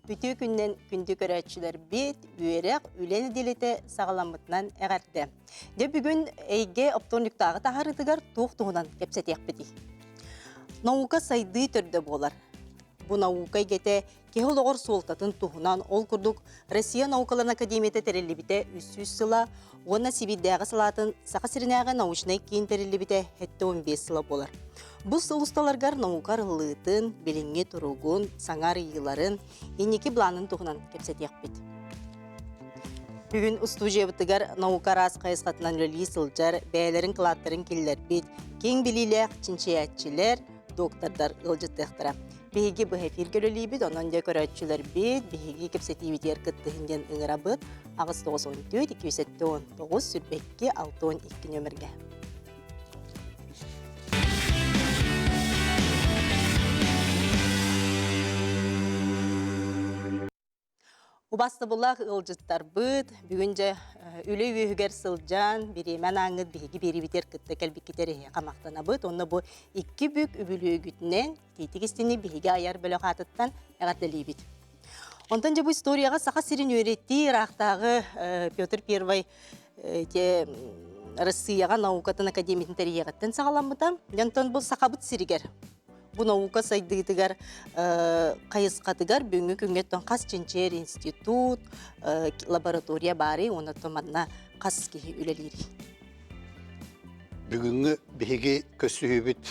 Үтүө күннэн күндү көрөөччүлэрбит, үөрэх, үлэ нэдиэлэтэ саҕаламмытынан эҕэрдэ. Дьэ бүгүн эйгэ оптуорунньуктааҕы таһаарыытыгар туох туһунан кэпсэтиэхпитий? Наука сайдыы төрдө буолар. Бу наука эйгэтэ киһи олоҕор суолтатын туһунан ол курдук Россия наукаларын академията тэриллибитэ 300 сыла уонна Сибиирдээҕи салаатын Саха сиринээҕи научнай киин тэриллибитэ 75 сыла буолар. Бу сыл усталарыгар наука арыллыытын, билиҥҥи туругун, саҥа арыйыыларын, инники былаанын туһунан кэпсэтиэхпит. Бүгүн устуудьуйабытыгар наука араас хайысхатынан үлэлии сылдьар, бэйэлэрин кылааттарын киллэрбит, киэҥ билиилээх чинчийээччилэр, доктордар ыалдьыттыахтара. Биһиги быһа эфиргэ үлэлиибит, онон дьэ көрөөччүлэрбит, биһиги кэпсэтиибитигэр кыттыһын диэн ыҥырабыт. 894 279 22 62 нөмергэ. Убастабыллаах ыалдьыттарбыт, бүгүн дьэ үлэ үөһүгэр сылдьан, бириэмэ анааҥҥыт биһиги биэриибитигэр кытта кэлбиккитэр эһиэхэ махтанабыт. Онно бу икки бүк үбүлүөйгүтүнэн итиитик истини биһиги айар бөлөх аатыттан эҕэрдэлиибит. Онтон дьэ бу историяҕа Саха сирин үөрэтии ыраахтааҕы Петр Первый те Россияҕа наукатын академиятын тэрийиэҕиттэн саҕаламмыта. Онтон бу Сахабыт сиригэр бу наука сайдыытыгар хайысхатыгар бүгүҥҥү күҥҥэ хас чинчийэр институт, лаборатория баарый уонна манна хас киһи үлэлиирий? Бүгүҥҥү биһиги көрсүһүүбүт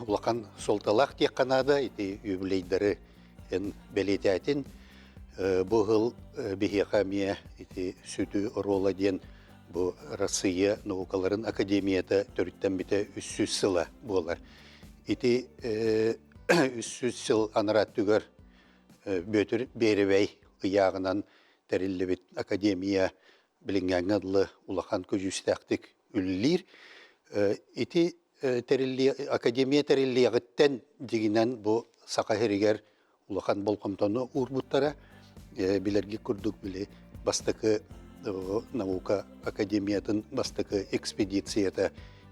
улахан суолталаах диэххэ наада. Ити юбилейдары эн бэлиэтээтин. Бу сыл биһиэхэ эмиэ ити сүдү оруола диэн бу Россия наукаларын академията төрүттэммитэ 300 сыла буолар. Ити 300 сыл анараа өттүгэр Бүөтүр Биэрэбэй ыйааҕынан тэриллибит академия билиҥҥээҥҥэ дылы улахан көдьүүстээхтик үлэлиир. Ити тэрилли академия тэриллиэҕиттэн дьиҥинэн бу Саха сиригэр улахан болҕомтону уурбуттара. Билэргит курдук били бастакы наука академиятын бастакы экспедицията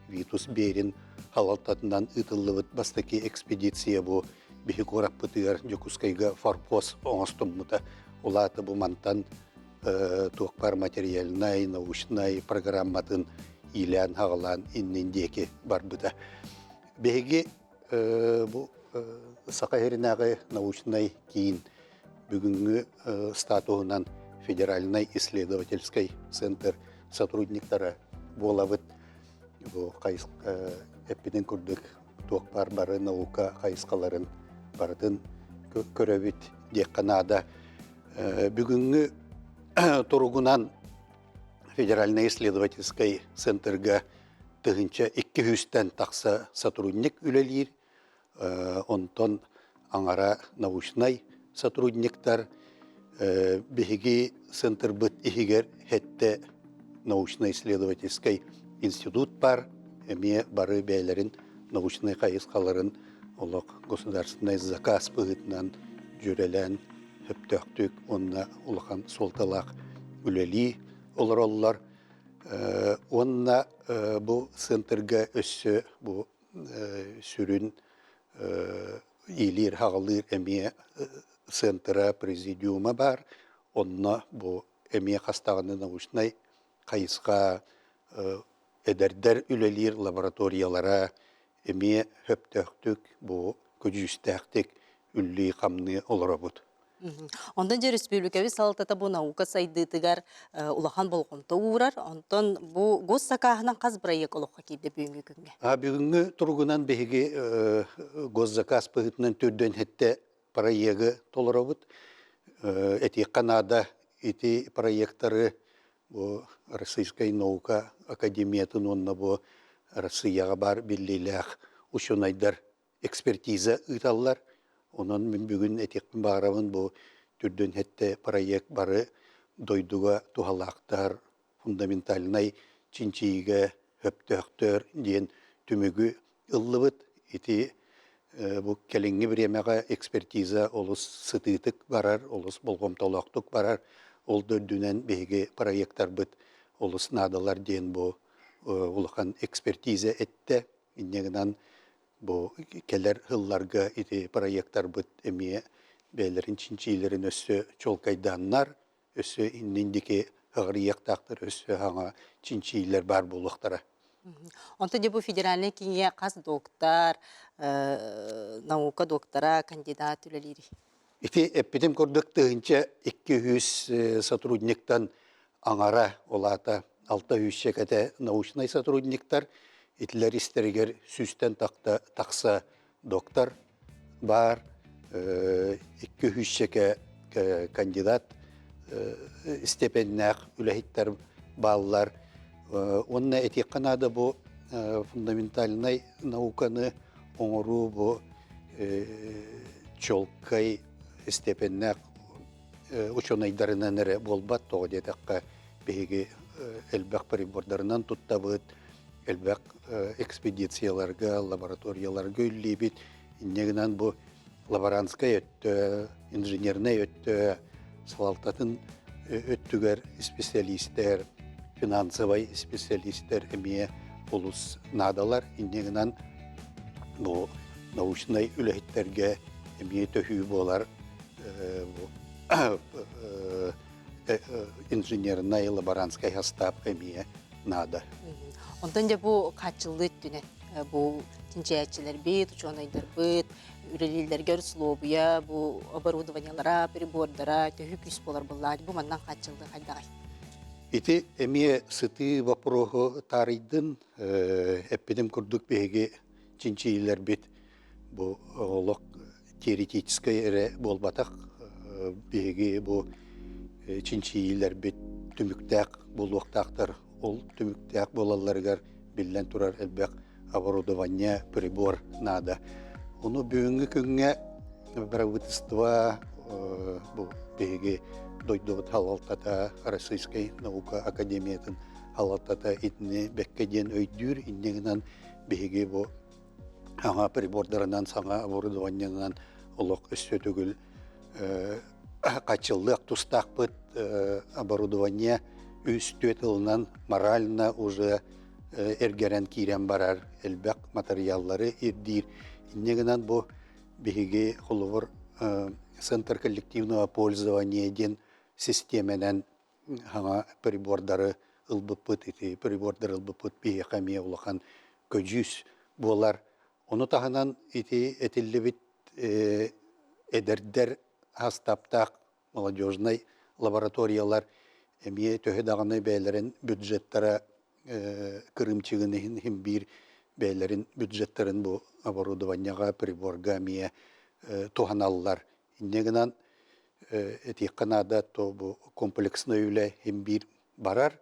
Витус Берин халалтатынан ыытыллыбыт бастакы экспедиция бу биһи куораппытыгар Дьокуускайга форпост оҥостуммута. Улааты бу мантан туох баар материальнай, научнай программатын иилээн-хаҕалаан иннин диэки барбыта. Биһиги бу Саха сиринээҕи научнай киин бүгүҥҥү статуһунан федеральнай исследовательскай центр сотрудниктара буолабыт. Бу эппитин курдук туох баар бары наука хайысхаларын барытын көрөбүт диэххэ наада. Бүгүҥҥү туругунан Федеральнай исследовательскай центрга 1200-тэн тахса сотрудник үлэлиир, онтон аҥара научнай сотрудниктар. Биһиги центрбыт иһигэр сэттэ научно-исследовательскай институт бар, эмиэ бары бэйэлэрин научнай хайысхаларын олох государственнай заказ быһыытынан дьүөрэлээн сөптөөхтүк уонна улахан суолталаах үлэлии олороллор. Уонна бу центрга өссө бу сүрүн иилиир-хаҕалыыр эмиэ центра президиума баар. Онно бу эмиэ хас даҕаны научнай хайысха эдэрдэр үлэлиир лабораториялара эмиэ сөптөөхтүк бу көдьүүстээхтик үллүү-хамныы олоробут. Онтон дьэ республикабыт салалтата бу наука сайдыытыгар улахан болҕомто уурар. Онтон бу госсакааһынан хас бырайыак олоххо киирдэ бүгүҥҥү күҥҥэ? Бүгүҥҥү туругунан биһиги госзаказ быһыытынан төрдүөн сэттэ проегы толоробут. Этиэххэ наада, ити проектары бу Российскай наука академиятын уонна бу Россияҕа баар биллиилээх учуонайдар экспертиза ыыталлар. Онон мин бүгүн этиэхпин баҕарабын бу түрдүн сэттэ проект бары дойдуга туһалаахтар, фундаментальнай чинчийиигэ сөптөөхтөр диэн түмүгү ыллыбыт. Ити бу кэлиҥҥи бириэмэҕэ экспертиза олус сытыытык барар, олус болҕомтолоохтук барар. Ол да үрдүнэн биһиги проектарбыт олус наадалар диэн бу улахан экспертиза эттэ. Инньэ гынан бу кэлэр сылларга ити проектарбыт эмиэ бэйэлэрин чинчиилэрин өссө чуолкайдааннар, өссө иннин диэки аҕырыйыахтаахтар, өссө саҥа чинчиилэр баар буолуохтара. Онтон дьэ бу федеральнай кииҥҥэ хас доктор, наука доктора, кандидат үлэлиирий? Ити эппитим курдук 1200 сотрудниктан аҥара, ол аата 600 кэтэ научнай сотрудниктар, итилэр истэригэр сүүстэн тахса доктор баар, 200 кандидат степеннээх үлэһиттэр бааллар. Уонна этиэххэ наада бу фундаментальнай науканы оҥоруу бу чуолкай степеннээх учуонайдарынан эрэ буолбат, тоҕо диэтэххэ биһиги элбэх прибордарынан туттабыт, элбэх экспедицияларга, лабораторияларга үллиибит. Инньэ гынан бу лаборантскай өттө, инженернэй өттө, салалтатын өттүгэр специалистэр, финансовай специалистэр эмиэ олус наадалар. Инньэ гынан бу научнай үлэһиттэргэ эмиэ төһүү буолар бу инженернай лаборантскай састаап эмиэ наада. Онтон дьэ бу хааччыллыы өттүнэн бу чинчийээччилэрбит, учуонайдарбыт үлэлииллэригэр услуобуйа, бу оборудованиелара, прибордара төһүү күүс буолар буоллаҕа. Бу манан хааччыллыы хайдаҕай? Ити эмиэ сытыы вопроһу таарыйдын. Эппитим курдук биһиги чинчийиилэрбит бу олох теоретическай эрэ буолбатах. Биһиги бу чинчийиилэрбит түмүктээх буолуохтаахтар. Ол түмүктээх буолалларыгар биллэн турар элбэх оборудование, прибор наада. Ону бүгүҥҥү күҥҥэ правительство бу биһиги дойдубут салалтата, Российскай наука академиятын салалтата итини бэккэ диэн өйдүүр. Инньэ гынан биһиги бу саҥа прибордарынан, саҥа оборудованиенан олох өссө төгүл хааччыллыах тустаахпыт. Оборудование үс түөрт ылынан морально уже эргэрэн киирэн барар, элбэх матырыйааллары ирдиир. Инньэ гынан бу биһиги холобур Центр коллективного пользования диэн систиэмэнэн саҥа прибордары ылбыппыт, ити прибордары ылбыппыт биһиэхэ эмиэ улахан көдьүүс буолар. Ону таһынан ити этиллибит эдэрдэр састааптаах молодежнай лабораториялар эмиэ төһө даҕаны бэйэлэрин бюджеттара кырыымчыгын иһин иһин биир бэйэлэрин бюджеттарын бу оборудованиеҕа, приборга эмиэ туһаналлар. Инньэ гынан этиэххэ наада, то бу комплекснай үлэ иһин биир барар.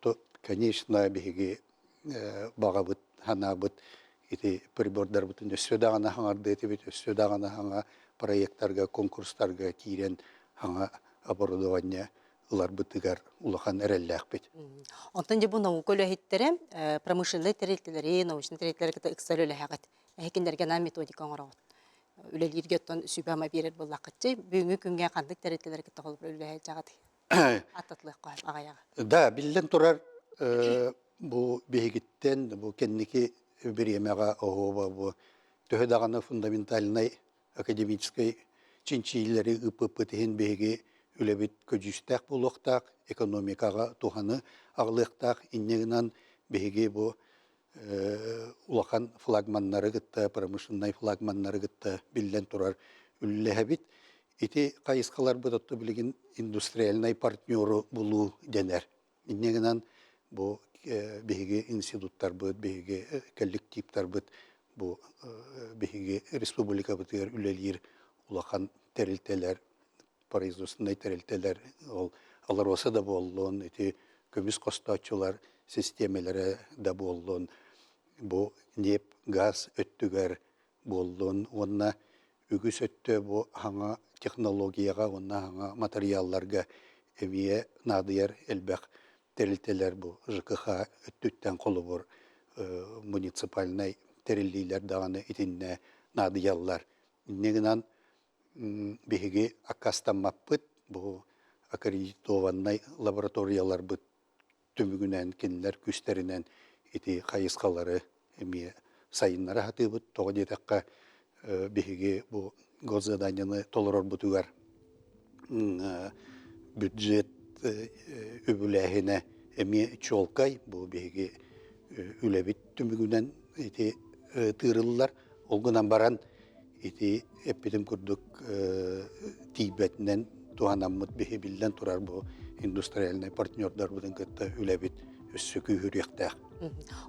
То, конечно, биһиги баҕабыт, санаабыт ити прибордарбытын өссө даҕаны хаҥардыы этибит, өссө даҕаны хаҥа проекттарга, конкурстарга киирэн хаҥа оборудование ыларбытыгар улахан эрэллээхпит. Онтон дьэ бу наука үлэһиттэрэ промышленнай тэрилтэлэри, научнай тэрилтэлэри кытта ыкса үлэлэһэҕит. Эһикиннэргэ анаан методика оҥороҕут. Үлэлииргэ оттон сүбэ-ама биэрэр буоллаххытчы, бүгүҥҥү күҥҥэ ханнык тэрилтэлэри кытта холобур үлэлэһэ Аттатылыахха аҕайаҕа. Да, биллэн турар, бу биһигиттэн бу кэнники бириэмэҕэ оһуоба бу төһө даҕаны фундаментальнай академическай чинчийиилэри ыыппыппыт иһин биһиги үлэбит көдьүүстээх буолуохтаах, экономикаҕа туһаны аҕалыахтаах. Инньэ гынан биһиги бу улахан флагманнары кытта, промышленнай флагманнары кытта биллэн турар үллэһэбит. Ити хайысхаларбыт отто билигин индустриальнай партнеру булуу дэнэр. Инньэ гынан бу биһиги институттарбыт, биһиги коллективтарбыт бу биһиги республикабытыгар үлэлиир улахан тэрилтэлэр, производственнай тэрилтэлэр, ол АЛРОСА да буоллун, ити көмүс хостооччулар систиэмэлэрэ да буоллун, бу ньиэп, газ өттүгэр буоллун уонна үгүс өттө бу саҥа технологияҕа уонна саҥа матырыйаалларга эмиэ наадыйар элбэх тэрилтэлэр бу ЖКХ өттүттэн холобур муниципальнай тэриллиилэр даҕаны итиннэ наадыйаллар. Инньэ гынан биһиги аккаастаммаппыт, бу аккредитованнай лабораторияларбыт түмүгүнэн кинилэр күүстэринэн ити хайысхалары эмиэ сайыннара сатыыбыт. Тоҕо диэтэххэ, биһиги бу госзаданиены толорорбутугар бюджет үбүлээһинэ эмиэ чуолкай. Бу биһиги үлэбит түмүгүнэн ити тыырыллар. Ол гынан баран ити эппитим курдук тиийбэтинэн туһанаммыт биһи биллэн турар бу индустриальнай партнердарбытын кытта үлэбит өссө күүһүрүөхтээх.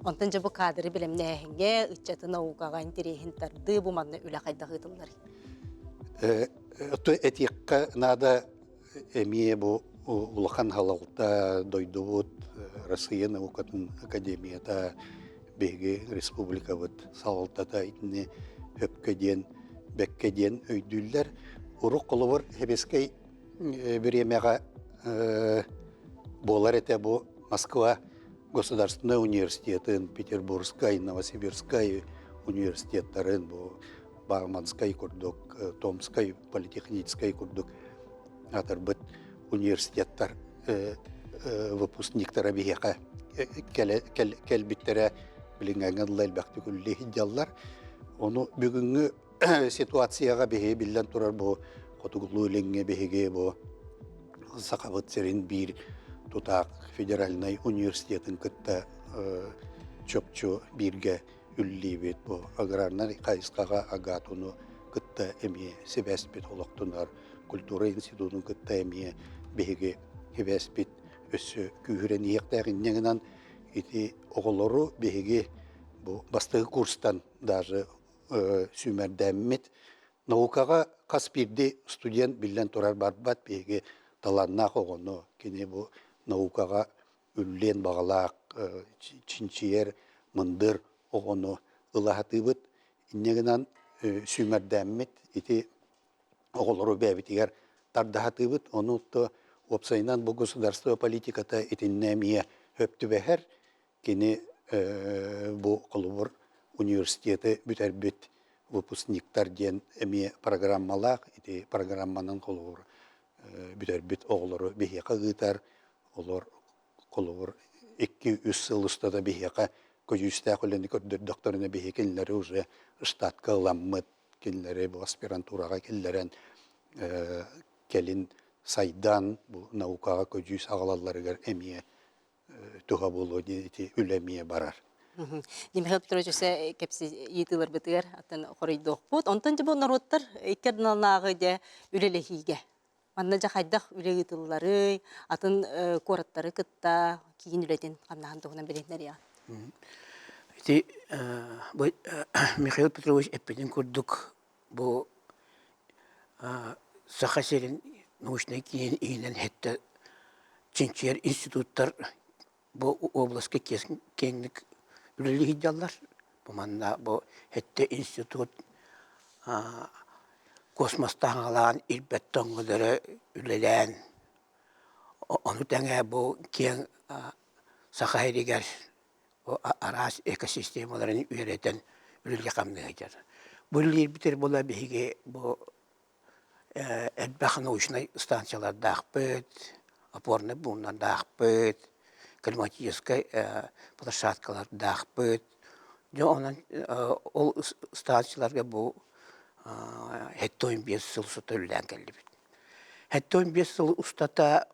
Онтон дьэ бу кадры бэлэмнээһиҥҥэ ыччаты наукаҕа интэриэһин тардыы бу манна үлэ хайдах ыытылларый? Этиэххэ наада эмиэ бу улахан халалта дойдубут Россия наукатын академията биһиги республикабыт салалтата итини хөпкө диэн бэккэ диэн өйдүүллэр. Урук холобур Хэбэскэй бириэмэҕэ буолар этэ бу Москва государственнай университетын, Петербургскай, Новосибирскай университеттарын, бу Бауманскай курдук, Томскай политехническай курдук аатырбыт университеттар выпускниктара биһиэхэ кэлбиттэрэ билиҥҥээҥҥэ дылы элбэхтик үлэлии сылдьаллар. Ону бүгүҥҥү ситуацияҕа биһиги биллэн турар бу хотугулуу-илиҥҥи биһиги бу Сахабыт сирин биир тутаах федеральнай университетын кытта чопчу бииргэ үллиибит. Бу аграрнай хайысхаҕа АГАТУну кытта эмиэ сибээспит олохтонор, культура институтун кытта эмиэ биһиги сибээспит өссө күүһүрэн иһиэхтээх инньэ гынан ити оҕолору биһиги бу бастакы курстан даже сүүмэрдээммит наукаҕа хас биирдии студент биллэн турар барбат биһиги талааннаах оҕону кини бу наукаҕа үллиэн баҕалаах чинчийэр мындыр оҕону ыла сатыыбыт. Инньэ гынан сүүмэрдээммит ити оҕолору бэйэбитигэр тарда сатыыбыт. Ону то уопсайынан бу государство политиката итиннэ эмиэ сөп түбэһэр. Кини бу холобур университеты бүтэрбит выпускниктар диэн эмиэ программалаах. Ити программанан холобур бүтэрбит оҕолору биһиэхэ ыытар. Олор холобур 2-3 сыл устата биһиэхэ көдьүүстээх үлэни көрдөрдөхтөрүнэ биһиги кинилэри уже штатка ыламмыт, кинилэри бу аспирантураҕа киллэрэн кэлин сайдан бу наукаҕа көдьүүс аҕалалларыгар эмиэ туһа буолуо диэн ити үлэ эмиэ барар. Михаил Петрович өссө кэпси ыйытыыларбытыгар атын хоруйдуохпут. Онтон дьэ бу норуоттар икки ардыларынааҕы дьэ үлэлэһиигэ Манна дьэ хайдах үлэ ыытылларый, атын куораттары кытта киин үлэтин хамнаһын туһунан билиһиннэриэҕин. Ити бу Михаил Петрович эппитин курдук бу Саха сирин научнай киинин иһинэн сэттэ чинчийэр институттар бу областка киэҥник үлэлии сылдьаллар. Бу манна бу сэттэ институт космостаан ирбэт тоҥолору үлэлээн ону тэҥэ бу киэҥ Саха сиригэр араас экосистемаларын үөрэтэн үлэлии-хамныы сылдьар. Бу үлэлиирбитигэр буола биһиги бу элбэх научнай станциялардаахпыт, опорнай пууннардаахпыт, климатическай площадкалардаахпыт. Дьэ онон ол станцияларга бу 75 сыл устата үлэлээн кэллибит. 75 сыл устата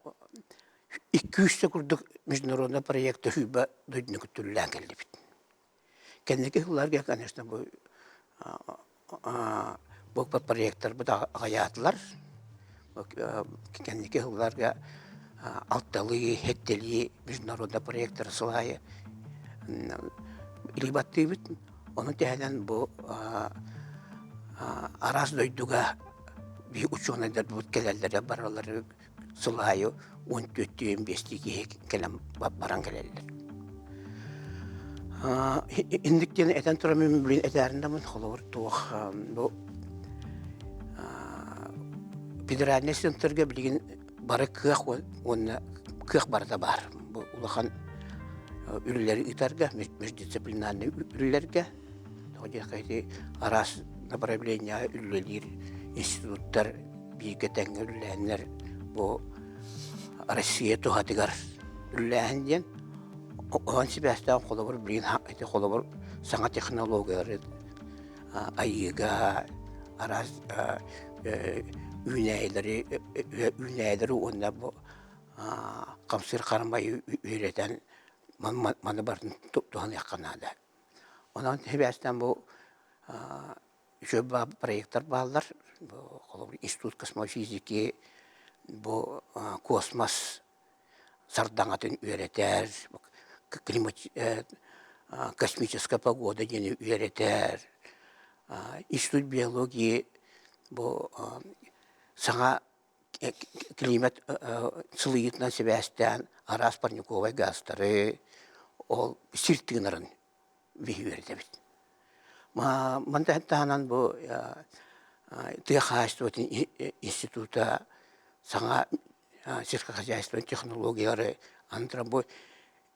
200 курдук международный проект сүүрбэ дойдуну кытта үлэлээн кэллибит. Кэнники сылларга, конечно, бу бу проекттарбыт аҕыйаатылар. Кэнники сылларга алталыы, сэттэлии международный проекттары сыл аайы илии баттыыбыт. Ону тэһэнэн бу араас дойдуга биһи учуонайдарбыт кэлэллэрэ бараллара сыл аайы 14-15 киһи кэлэн баран кэлэллэр. Инник диэн этэн тураммын билин этээрин холобур туох бу федеральнай центрга билигин бары кыах уонна кыах барыта баар. Бу улахан үлэлэри ыытарга, междисциплинарный үлэлэргэ, тоҕо диэххэ ити араас направление үлэлиир институттар бииргэ тэҥҥэ үлэлээннэр бу Россия туһатыгар үлэлээһин диэн оһон сибээстээх холобур билигин ити холобур саҥа технологиялары айыыга. араас үүнээйилэри үүнээйилэри уонна бу хамсыыр харамайы үөрэтэн маны барытын туһаныахха наада. Онон сибээстээн бу үчүгэй проектар бааллар. Бу холобур институт космофизики, бу космос сардаҥатын үөрэтэр, космическая погода диэни үөрэтэр, институт биологии бу саҥа климат сылыйыытынан сибээстээн араас парниковай газтары ол сир тыынарын биһи үөрэтэбит. Мантан таһынан бу тыа хаһаайыстыбатын института саҥа сельскохозяйственнай технологиялары аны бу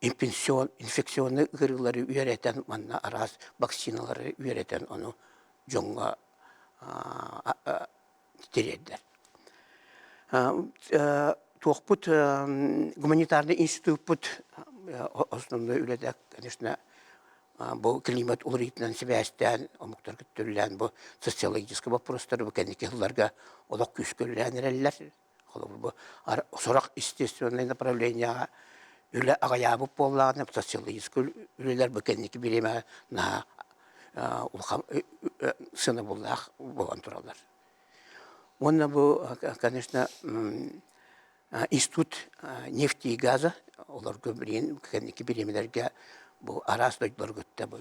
инфекционнай ыарыылары үөрэтэн манна араас вакциналары үөрэтэн ону дьоҥҥо тириэрдэр. Туохпут гуманитарный институппут основной үлэтэ, конечно, бу климат уларыйыытынан сибээстээн омуктарга түллээн бу социологическай вопростары бу кэнники сылларга олох күүскэ үлэлээн эрэллэр. Холобур, бу сорох естественное направлениеҕа үлэ аҕыйаабыт буоллаҕына, социологическай үлэлэр бу кэнники бириэмэҕэ наһаа улахан сыанабыллаах буолан тураллар. Уонна бу, конечно, институт нефти и газа олорго билигин кэнники бириэмэлэргэ бу араас дойдулары кытта бу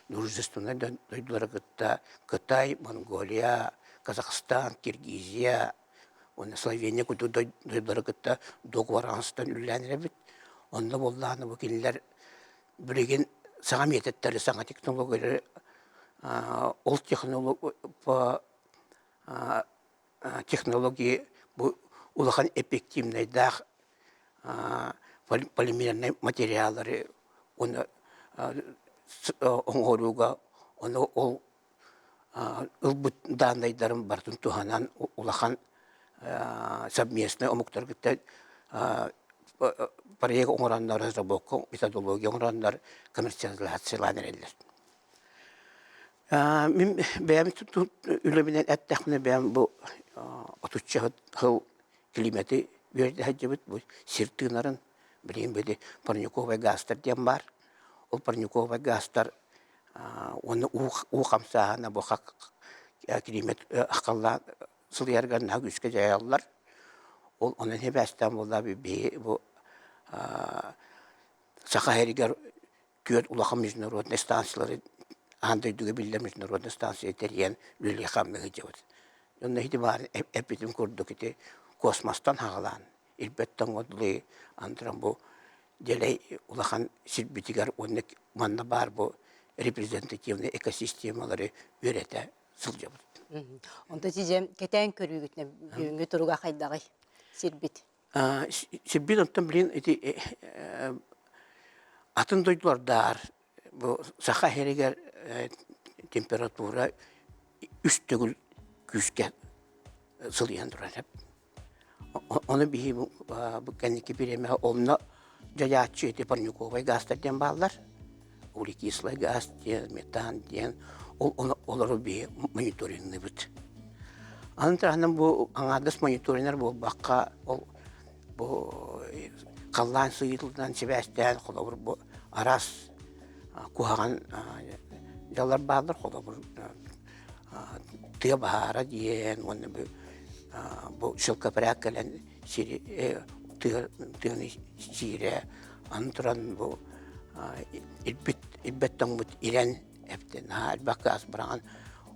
дружественнай дойдулары кытта Кытай, Монголия, Казахстан, Киргизия уонна Словения курдук дойдулары кытта договор аҥастан үлэлээн эрэбит. Онно буоллаҕына бу кинилэр билигин саҥа методтары, саҥа технологиялары ол по технологии бу улахан эффективнайдаах полимернай материаллары уонна оҥорууга ону ол ылбыт дааннайдарын барытын туһанан улахан совместный омуктары кытта проект оҥороннор, разработка, методология оҥороннор коммерциализациялаан эрэллэр. Мин бэйэм үлэбинэн эттэхпинэ бэйэм бу отучча сыл климаты үөрдэ сылдьыбыт бу сир тыынарын билигин били парниковай газтар диэн баар. Ол парниковай газтар уонна уу хамсааһына бу климат халлаан сылыйарыгар наһаа күүскэ дьайаллар. Ол онон сибээстээн буолла биһи бу Саха сиригэр түөрт улахан международнай станциялары аан дойдуга биллэр международнай станция тэрийэн үлэлии-хамныы сылдьабыт. Онно ити баар эппитим курдук ити космостан хаҕалаан ирбэт тоҥҥо дылы антыран бу дэлэй улахан сирбитигэр уонна манна баар бу репрезентативный экосистемалары үөрэтэ сылдьабыт. Онто сидьэ кэтээн көрүүгүтүнэн бүгүҥҥү туруга хайдаҕый сирбит? Сирбит онтон билин ити атын дойдулардар бу Саха сиригэр температура үс төгүл күүскэ сылыйан турар. Ону биһи бу кэнники бириэмэ онно дьайааччы ити парниковай газтар диэн бааллар. Углекислый газ диэн, метан диэн, ол олору биһи мониторингныыбыт. Аны таһынан бу аҥаардас мониториннар буолбакка, ол бу халлаан сыыйытылынан сибээстээн, холобур, бу араас куһаҕан дьаллар бааллар, холобур, тыа баһаара диэн уонна бу бу шелкопряд кэлэн сири тыаны сиирэ аны туран бу ирбит ирбэт тоҥмут ирэн эптэн наһаа элбэх гаас быраҕан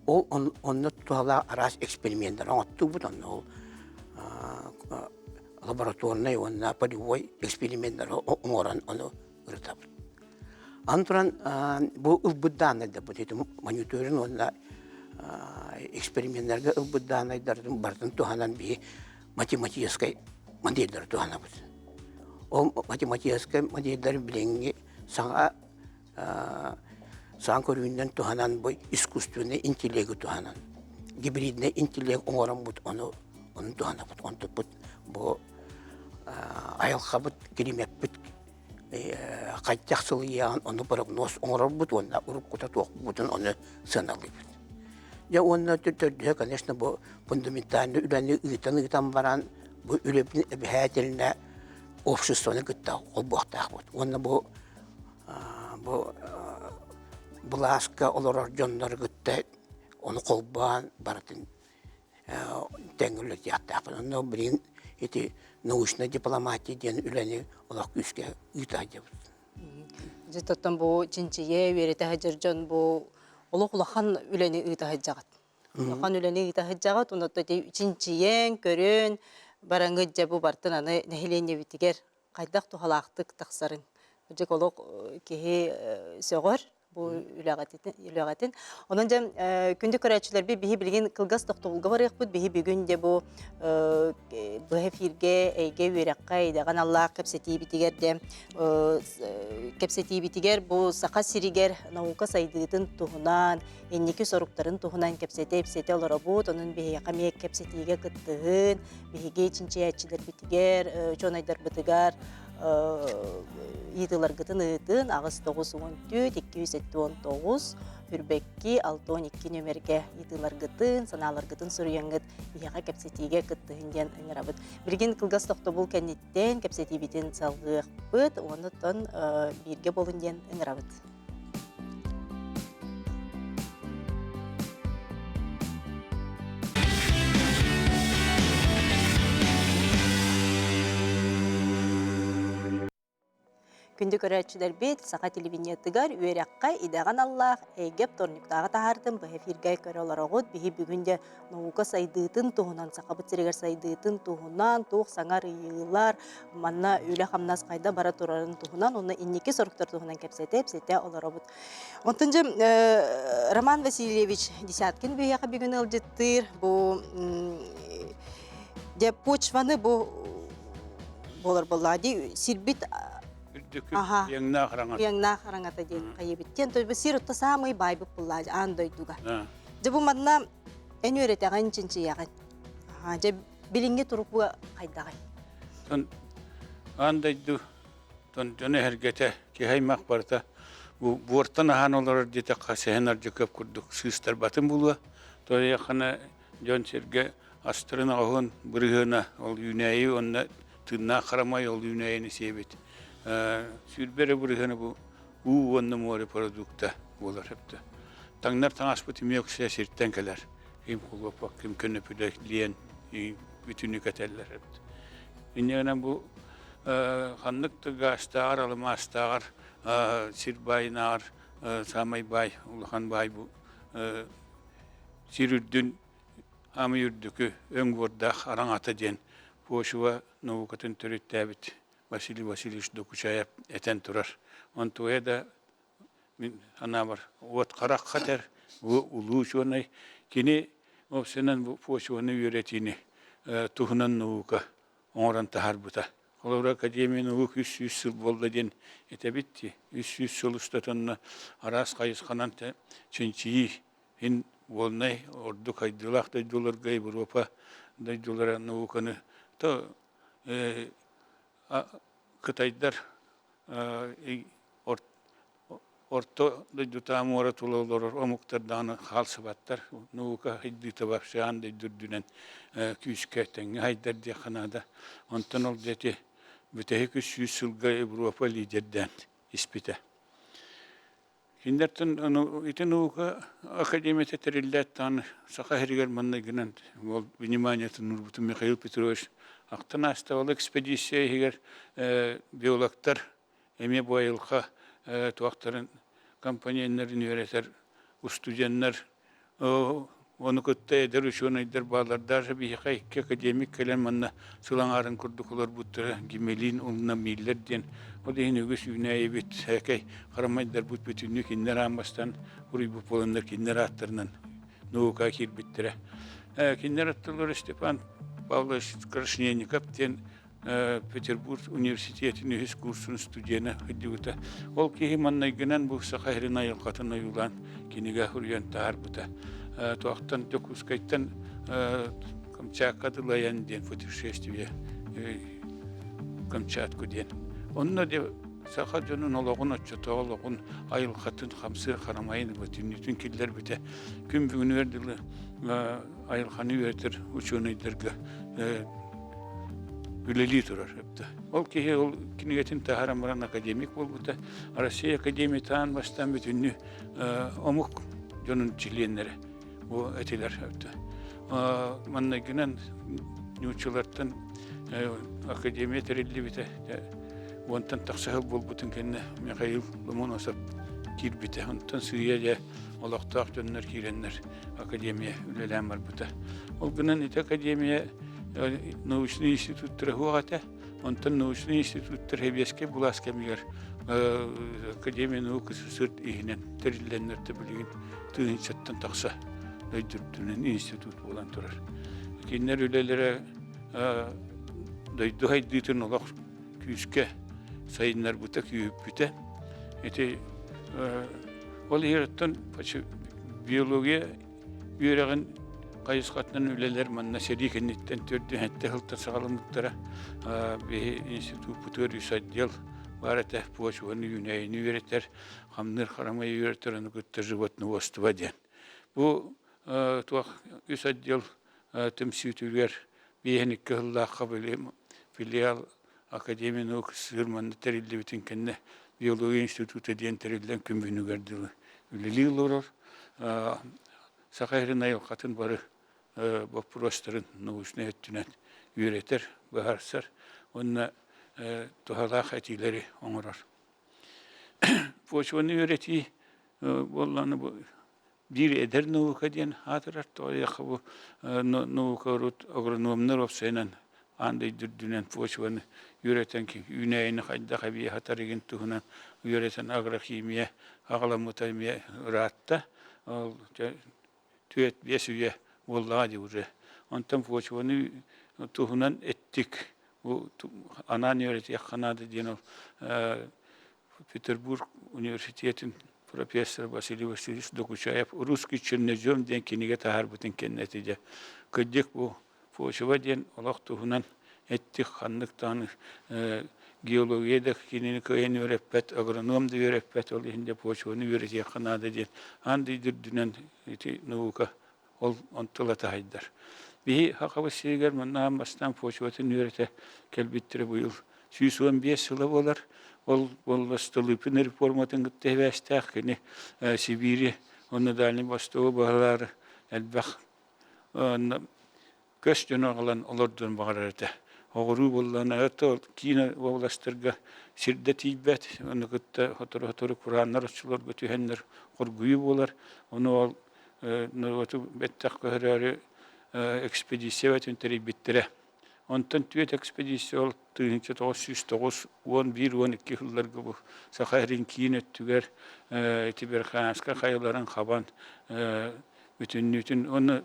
ол онно туһалаах араас эксперименнэр оҥоттуубут онно ол лабораторнай уонна полевой эксперименнэр оҥорон ону ырытабыт. Аны туран бу ылбыт дааннайдарбыт ити мониторинг уонна эксперименнэргэ ылбыт дааннайдарын барытын туһанан биһи математическай моделлары туһанабыт. Ол математическай моделлары билиҥҥи саҥа саҥа көрүүнэн туһанан бу искусственный интеллеги туһанан гибридный интеллект оҥороммут ону ону туһанабыт. Онтуппут бу айылҕабыт килимэппит хайдах сылыйыаҕын ону прогноз оҥорорбут уонна уруккута туохпутун ону сыаналыыбыт. Дьэ уонна төрдүһэ, конечно, бу фундаментальный үлэни ыытан-ыытан баран, бу үлэбин эбэһээтэлинэ обществоны кытта холбуохтаахпыт. Уонна бу бу былааска олорор дьоннору кытта ону холбоон барытын тэҥ үлэлиэхтээхпит. Онно билигин ити научнай дипломатия диэн үлэни олох күүскэ ыыта сылдьабыт. Дьэ, оттон бу чинчийэ, үөрэтэ сылдьар дьон бу олох улахан үлэни ыыта сылдьаҕыт. Улахан үлэни ыыта сылдьаҕыт, онон чинчийэн, көрөн бараҥҥыт дьэ бу бартын аны нэһилиэнньэбитигэр хайдах туһалаахтык тахсарын. Дьэ олох киһи сөҕөр бу үлэҕитин. Онон дьэ күндү көрөөччүлэрбит биһи билигин кылгас тохтобулга барыахпыт. Биһи бүгүн дьэ бу быһа эфиргэ эйгэ үөрэххэ идэҕэ аналлаах кэпсэтиибитигэр дьэ кэпсэтиибитигэр бу Саха сиригэр наука сайдыытын туһунан, инники соруктарын туһунан кэпсэтэ-ипсэтэ олоробут. Онон биһиэхэ эмиэ кэпсэтиигэ кыттыһын, биһиги чинчийээччилэрбитигэр, учуонайдарбытыгар ыйытыыларгытын ыытын 894 279 Үрбэкки 62 нүөмэргэ ыйытыыларгытын, санааларгытын суруйаҥҥыт биһиэхэ кэпсэтиигэ кыттыһын диэн ыҥырабыт. Билигин кылгас тохтобул кэнниттэн кэпсэтиибитин салҕыахпыт, оннуттан бииргэ буолун диэн ыҥырабыт. Күндү көрөөччүлэрбит, саха телевидениетыгар үөрэххэ идэҕэ аналлаах эйгэ вторниктааҕы таһаартын быһа эфиргэ көрө олороҕут. Биһи бүгүн де наука сайдыытын туһунан, Сахабыт сиригэр сайдыытын туһунан, туох саҥа арыйыылар, манна үлэ-хамнас хайда бара турарын туһунан уонна инники соруктар туһунан кэпсэтэ-ипсэтэ олоробут. Онтон дьэ Роман Васильевич Десяткин биһиэхэ бүгүн ыалдьыттыыр. Бу дьэ почваны бу буолар буоллаҕа дии сирбит Үрдүкү иэҥнээх араҥата. Иэҥнээх араҥата диэн хайыбыт диэн. То есть сир отто самый байбыт буллаа аан дойдуга. Дьэ бу манна эн үөрэтэҕин, чинчийэҕин. Дьэ билиҥҥи турук бу хайдаҕый? Тон аан дойду тон дьоно эһэргэтэ киһи аймах барыта бу буортан аһаан олорор диэтэххэ сэһэн ардьакыап курдук сыыстарбатын булуо. Тоойаххана дьон сиргэ астарын оһун бырыһыана ол үүнээйи уонна тыыннаах харамай ол үүнээйини сиэбит. Сүүрбэ эрэ бырыһыана бу уу уонна муора продукта буолар сөптө. Таҥнар таҥаспыт эмиэ үксэ сиртэн кэлэр. Ким хлопок, ким көнөпүлэ лиэн бүтүнү кэтэллэр эбит. Инньэ гынан бу ханнык да гаастааҕар, алмаастааҕар, сир баайынааҕар саамай баай, улахан баай бу сир үрдүн аамый үрдүкү өҥ буордаах араҥата диэн почва наукатын төрүттээбит Василий Васильевич Докучаев этэн турар. Онтуойа да мин санаабар уот харахха этэр бу улуу учуонай кини уопсайынан бу почваны үөрэтиини туһунан наука оҥорон таһаарбыта. Холобура, Академия наук 300 сыл буолла диэн этэбит дии. 300 сыл устата араас хайысханан чинчийии иһин буолнай ордук хайдыылаах дойдуларга Европа дойдулара науканы то кытайдар орто дойдутаа муора тула олорор омуктар даҕаны хаалсыбаттар. Наука сайдыыта вообще аан дойду үрдүнэн күүскэ тэҥҥэ сайдар диэххэ наада. Онтон ол дьэ бүтэһик 300 сылга Европа лидердээн испитэ. Кинилэртэн ити наука академията тэриллээт даҕаны Саха сиригэр манныгынан ол вниманиетын уурбутун Михаил Петрович ахтан ааста. Ол экспедиция иһигэр биологтар эмиэ бу айылҕа туохтарын компоненнарын үөрэтэр устудьуоннар Ону кытта эдэр учуонайдар бааллар. Даже биһиэхэ икки академик кэлэн манна сыл аҥаарын курдук олорбуттара Гимелин уонна Миллер диэн. Ол иһин үгүс үүнээйибит, сээкэй харамайдарбыт бүтүннүү кинилэр аан бастаан уруйбут буоланнар кинилэр ааттарынан наука киирбиттэрэ. Кинилэр аттылар Степан Павлович Крашенинников диэн Петербург университетин үһүс курсун студена сылдьыбыта. Ол киһи маннайгынан бу Саха сирин айылҕатын ойуулаан кинигэ суруйан таһаарбыта. Туохтан Дьокуускайтан Камчатка дылайан диэн путешествие Камчатку диэн. Онно де Саха дьонун олоҕун оччотооҕу олоҕун айылҕатын хамсыыр харамайын бүтүннүүтүн киллэрбитэ. Күн бүгүнүгэр дылы айылҕаны үөрэтэр учуонайдарга үлэлии турар. Ол киһи ол кинигэтин таһааран баран академик буолбута. Россия академията аан бастаан бүтүннүү омук дьонун чилиэннэрэ бу этилэр. Маннайгынан нууччалартан академия тэриллибитэ. Уонтан тахса сыл буолбутун кэннэ Михаил Ломоносов киирбитэ. Онтон сыыйа дьэ олохтоох дьоннор киирэннэр академия үлэлээн барбыта. Ол гынан ити академия научный институттара суох этэ. Онтон научный институттар сэбиэскэй былаас кэмигэр Академия наук СССР иһинэн тэриллэннэр да билигин тыһыынчаттан тахса дойдурдунан институт буолан турар. Кинилэр үлэлэрэ дойду сайдыытын олох күүскэ сайыннарбыта, күүһүппүтэ. Ити ол иһиттэн биология үөрэҕин хайысхатынан үлэлэр манна сэрии кэнниттэн төрдүһэттэ сылтан саҕаламмыттара. Биһи институппутугар үс отдел баар этэ, почваны үүнээйини үөрэтэр, хамныыр харамайы үөрэтэр, ону кытта животноводство диэн. Бу туох үс отдел түмсүүтүгэр биэһин икки сыллаахха филиал Академия наук СССР манна тэриллибитин кэннэ биология института диэн тэриллэн күн бүгүнүгэр дылы үлэлии олорор. Саха сирин айылҕатын бары боппуруостарын научнай өттүнэн үөрэтэр, быһаарсар уонна туһалаах этиилэри оҥорор. Почваны үөрэтии буоллаҕына бу биир эдэр наука диэн аатырар. Тоҕо бу наука урут агрономнар уопсайынан аан дойду үрдүнэн почваны үөрэтэн үүнээйини хайдах эбии хатарыгын туһунан үөрэтэн агрохимия аҕаламмыта эмиэ ыраатта. Ол түөрт биэс үйэ буоллаҕа дии уже. Онтон почваны туһунан эттик бу анаан үөрэтиэххэ наада диэн ол Петербург университетын профессор Василий Васильевич Докучаев «Русский чернозем» диэн кинигэ таһаарбытын кэннэ этидэ. Кырдьык бу почва диэн олох туһунан эттик ханнык даҕаны геология да кинини кыайан үөрэппэт, агроном да үөрэппэт, ол иһин де почваны үөрэтиэххэ наада диэн аан дойду үрдүнэн ити наука ол онтула таһайдар. Биһи Хахабыс сиригэр манна аан бастаан почватын үөрэтэ кэлбиттэрэ быйыл 115 сыла буолар. Ол буолла Столыпин реформатын кытта сибээстээх кини Сибиири уонна Дальний Востогу баһылаары элбэх көс дьону аҕалан олордуон баҕарар этэ. Оҕуруу буоллаҕына это киин уобаластарга сирдэ тиийбэт, ону кытта сотору-сотору курааннар оччолорго түһэннэр хоргуйуу буолар. Ону ол норуоту бэттэх көһөрөөрү экспедиция бөтүн тэрийбиттэрэ. Онтон түөрт экспедиция ол 1909 11 12 сылларга бу Саха сирин киин өттүгэр ити Верхоянскай хайаларын хабан бүтүннүүтүн уонна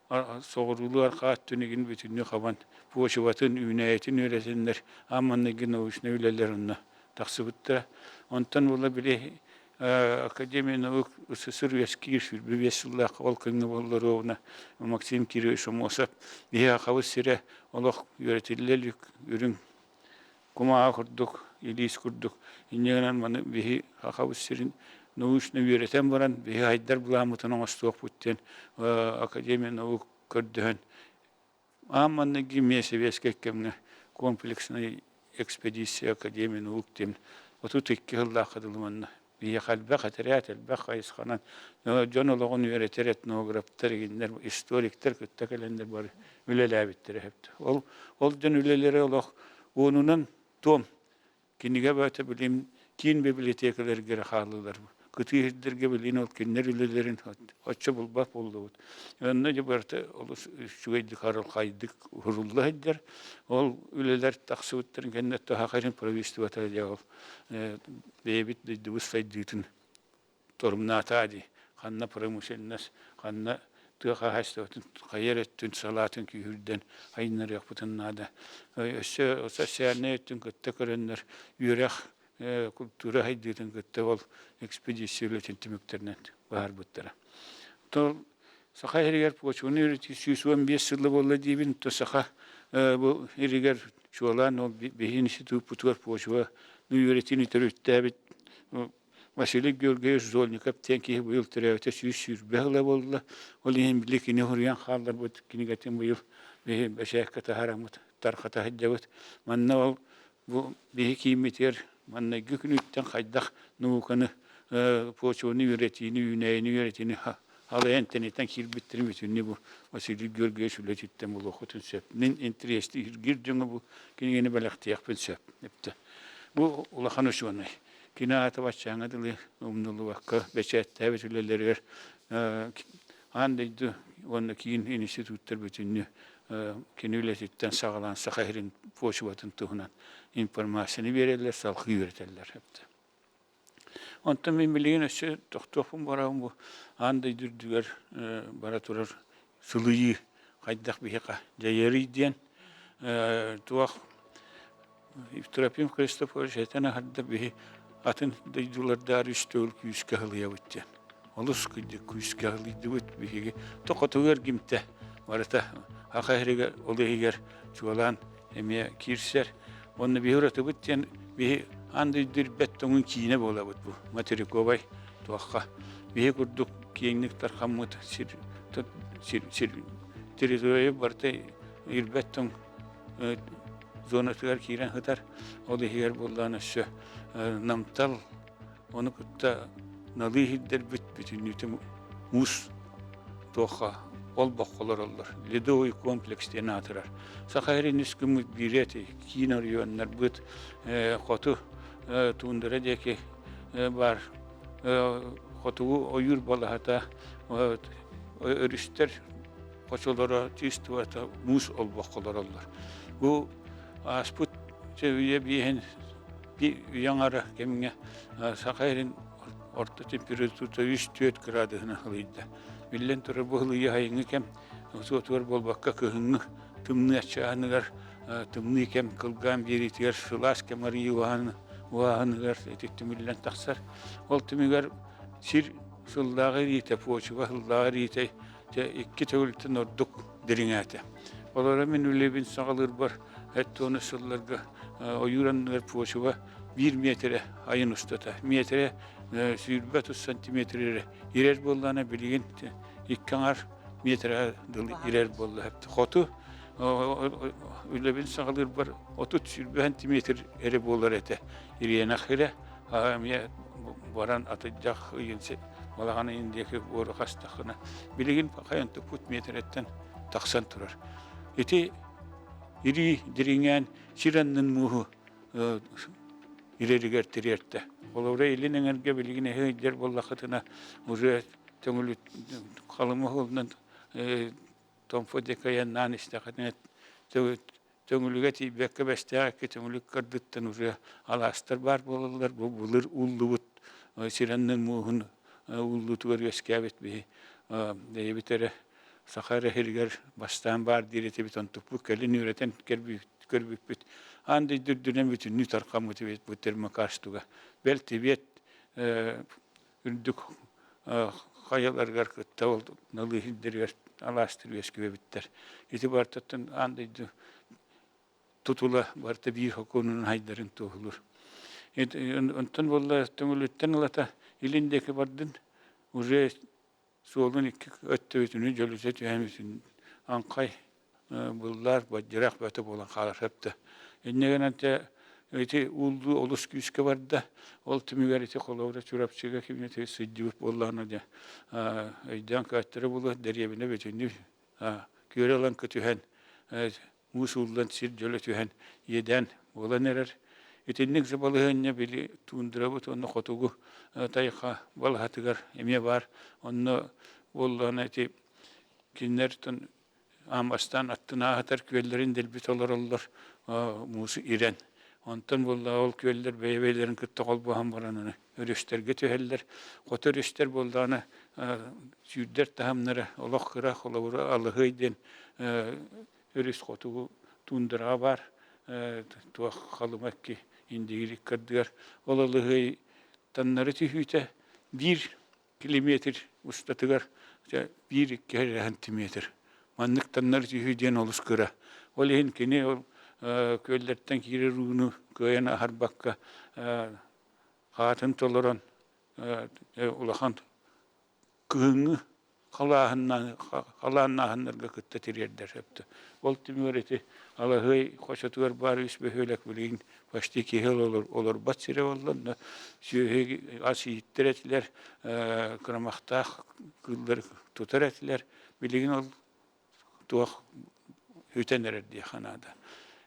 соҕуруулуу арҕаа өттүн бүтүннүү хабан почватын, үүнээйитин үөрэтэннэр аан маҥнайгы научнай үлэлэр онно тахсыбыттара. Онтон була били Академия наук СССР үөскиир 25 сыллаах ол кэмҥэ буоллар Максим Кирович Аммосов биһиэхэ хабыс сирэ олох үөрэтиллэ илик үрүҥ кумааҕы курдук, илиис курдук. Инньэ гынан маны биһи Хахабыс сирин научно үөрэтэн баран биһи хайдар былааммытын оҥостуохпут диэн Академия наук көрдөһөн аан маҥнайгы эмиэ сэбиэскэй кэмҥэ комплекснай экспедиция Академия наук диэн 32 сыллаахха дылы манна биһиэхэ элбэх этэрээт, элбэх хайысханан дьон олоҕун үөрэтэр этнографтар, игиннэр, историктар кытта кэлэннэр бары үлэлээбиттэрэ сөптөөх. Ол ол дьон үлэлэрэ олох уонунан том кинигэ баата билим киин библиотекаларга эрэ хааллылар. Кытыы сирдэргэ билигин ол кинилэр үлэлэрин оччо булбат буоллубут. Онно дьэ барыта олус үчүгэйдик арылхайдык уһурулла сылдьар. Ол үлэлэр тахсыбыттарын кэннэ Саха правительствота дьэ ол бэйэбит дойдубут сайдыытын торумнаатаа дии. Ханна промышленность, ханна тыа хаһаайыстыбатын хайа эрэ өттүн салаатын күүһүрдэн айыннарыахпытын наада. Өссө социальнай өттүн кытта көрөннөр үөрэх, культура сайдыытын кытта ол экспедиция үлэтин түмүктэринэн быһаарбыттара. То Саха сиригэр почваны үөрэтии 115 сыла буолла диибин, то саха бу иригэр чуолаан ол биһи институппутугар почва үөрэтиини төрүттээбит Василий Георгиевич Зольников диэн киһи быйыл төрөөбүтэ 120 сыла буолла. Ол иһин били кини суруйан хаалларбыт кинигэтин быйыл биһи бэчээккэ таһаараммыт, тарҕата сылдьабыт. Манна ол бу биһи кииммитигэр маннайгы күнүттэн хайдах науканы, почваны үөрэтиини, үүнээйини үөрэтиини халайан тэнитэн киирбиттэрин бүтүннүү бу Василий Георгиевич үлэтиттэн булуоххутун сөп. Мин интэриэстииргир дьоҥҥо бу кинигэни бэлэхтиэхпин сөп. Бу улахан учуонай. Кини аата баччааҥҥа дылы умнуллубакка бэчээттээбит үлэлэригэр аан дойду уонна киин институттар бүтүннүү кини үлэтиттэн саҕалаан Саха сирин почватын туһунан информацияны биэрэллэр, салгыы үөрэтэллэр. Онтон мин билигин өссө тохтуохпун барабын бу аан дойду үрдүгэр бара турар сылыйыы хайдах биһиэхэ дьайарый диэн туох Трофим Христофорович этэн аһарда биһи атын дойдулардаары үс төгүл күүскэ аһылыйабыт диэн. Олус кырдьык күүскэ аһылыйдыбыт биһиги. Тохотугар гимтэ барыта Аха иһигэр ол иһигэр чуолаан эмиэ киирсэр. Уонна биһи уратыбыт диэн биһи аан дойду ирбэт тоҥун киинэ буолабыт бу материковай туохха. Биһи курдук киэҥник тархаммыт сир, сир, сир территория барыта ирбэт тоҥ зонатыгар киирэн сытар. Ол иһигэр буоллаан өссө намтал, ону кытта налыы иһирдэрбит бүтүннүүтэ муус туохха олбоххо олороллор. Ледовый комплекс диэн аатырар. Саха сирин үс күммүт биирэ эти киин оройуоннарбыт хоту туундара диэки баар хотугу ойуур балаһата өрүстэр хочолоро чувствовата муус олбоххо олороллор. Бу ааспыт үйэ биэһин үйэ аҥара кэмҥэ Саха сирин орто температурата 3-4 градуһунан ылыйда. Биллэн турар, бу ылыйыы сайыҥҥы кэм суотугар буолбакка кыһыҥҥы тымныы аччааһыныгар тымныы кэм кылгаан биэриитигэр сылаас кэм арыйыы уһааһыныгар ити түмүллэн тахсар. Ол түмүгэр сир сыллааҕы ириитэ, почва сыллааҕы ириитэ Дьэ, икки төгүлтэн ордук дириҥээтэ. Олоро мин үлэбин саҕалыырбар эт-туона сылларга ойуур анныгар почва биир миэтэрэ айан устата, миэтэрэ 20 сантиметр эрэ ирэр буоллаҕына, билигин икки аҥар миэтэрэ дылы ирэр буолла. Хоту үлэбин саҕалыырбар 30-20 сантиметр эрэ буолар этэ. Ириэнэх ирэ, эмиэ баран атырдьах ыйын балаҕан ыйын диэки буору хастаххына билигин хайан туппут миэтэрэттэн тахсан турар. Ити ирии дириҥээн сир аннын мууһу ирэригэр тириэртэ. Холобура илин эҥэргэ билигин эһи ыйдьар буоллаххытына уже төҥүлү халыма уһулунан Томпо диэки айаннаан истэххитинэ Төҥүлүгэ тиийбэккэ Бэстээх икки төҥүлүк кырдыттан уже алаастар баар буолаллар. Бу былыр ууллубут сир аннын мууһун ууллуутугар үөскээбит биһи бэйэбит эрэ саха эрэ сиригэр бастаан баар диир этибит. Онтукпут кэлин үөрэтэн көрбүппүт. Аан дойду үрдүнэн бүтүннүү тарҕаммыт эбит бу термокарстуга. Бэл Тибет үрдүк хайаларыгар кытта ол налыы сирдэригэр алаастар үөскүбэбиттэр. Ити барытыттан аан дойду тутула барыта биир сокуонунан хайдарын туоһулуур. Онтон буолла Төҥүлүттэн ылата илин диэки бардын уже суолун икки өттүбүтүнүү дьөлүтэ түһэн бүтүн аҥхай быллаар бадьырах бөтө буолан хаалар сөптө. Инньэ гынан те ити ууллуу олус күүскэ барда. Ол түмүгэр ити холобура Чурапчыга кимнэ сылдьыбыт буоллаҕына дьэ өйдөөн көттөрө буолуо дэриэбинэ бүтүннүү күөрэ ылан түһэн муус ууллан сир дьөлө түһэн иэдээн буолан эрэр. Итинник балаһыанньа били туундрабыт уонна хотугу тайҕа балаһатыгар эмиэ баар. Онно буоллаҕына ити кинилэр аан бастаан аттын ааһытар күөллэрин дэлби толороллор муусу ирэн. Онтон буоллаҕа ол күөллэр бэйэ-бэйэлэрин кытта холбоһон баран өрүстэргэ түһэллэр. Хоту өрүстэр буоллаҕына сүүрдэр таһымнара олох кыра, холобура Алыһый диэн өрүс хотугу туундараҕа баар туох Халыма икки Индигир икки ардыгар. Ол Алыһый таннары түһүүтэ биир километр устатыгар биир-икки сантиметр. Маннык таннары түһүү диэн олус кыра. Ол иһин кини ол Күөллэртэн киирэр ууну кыайан аһарбакка хаатын толорон улахан кыһыҥҥы халааннааһыннарга кытта тириэрдэр сөптө. Ол түмүгэр ити Алаһыай хочотугар баар үс бөһүөлэк билигин почти киһи олорбот сирэ буолла. Онно сүөһү ас ииттэр этилэр, кырамахтаах кыыллары тутар этилэр. Билигин ол туох үтэн эрэр диэххэ наада.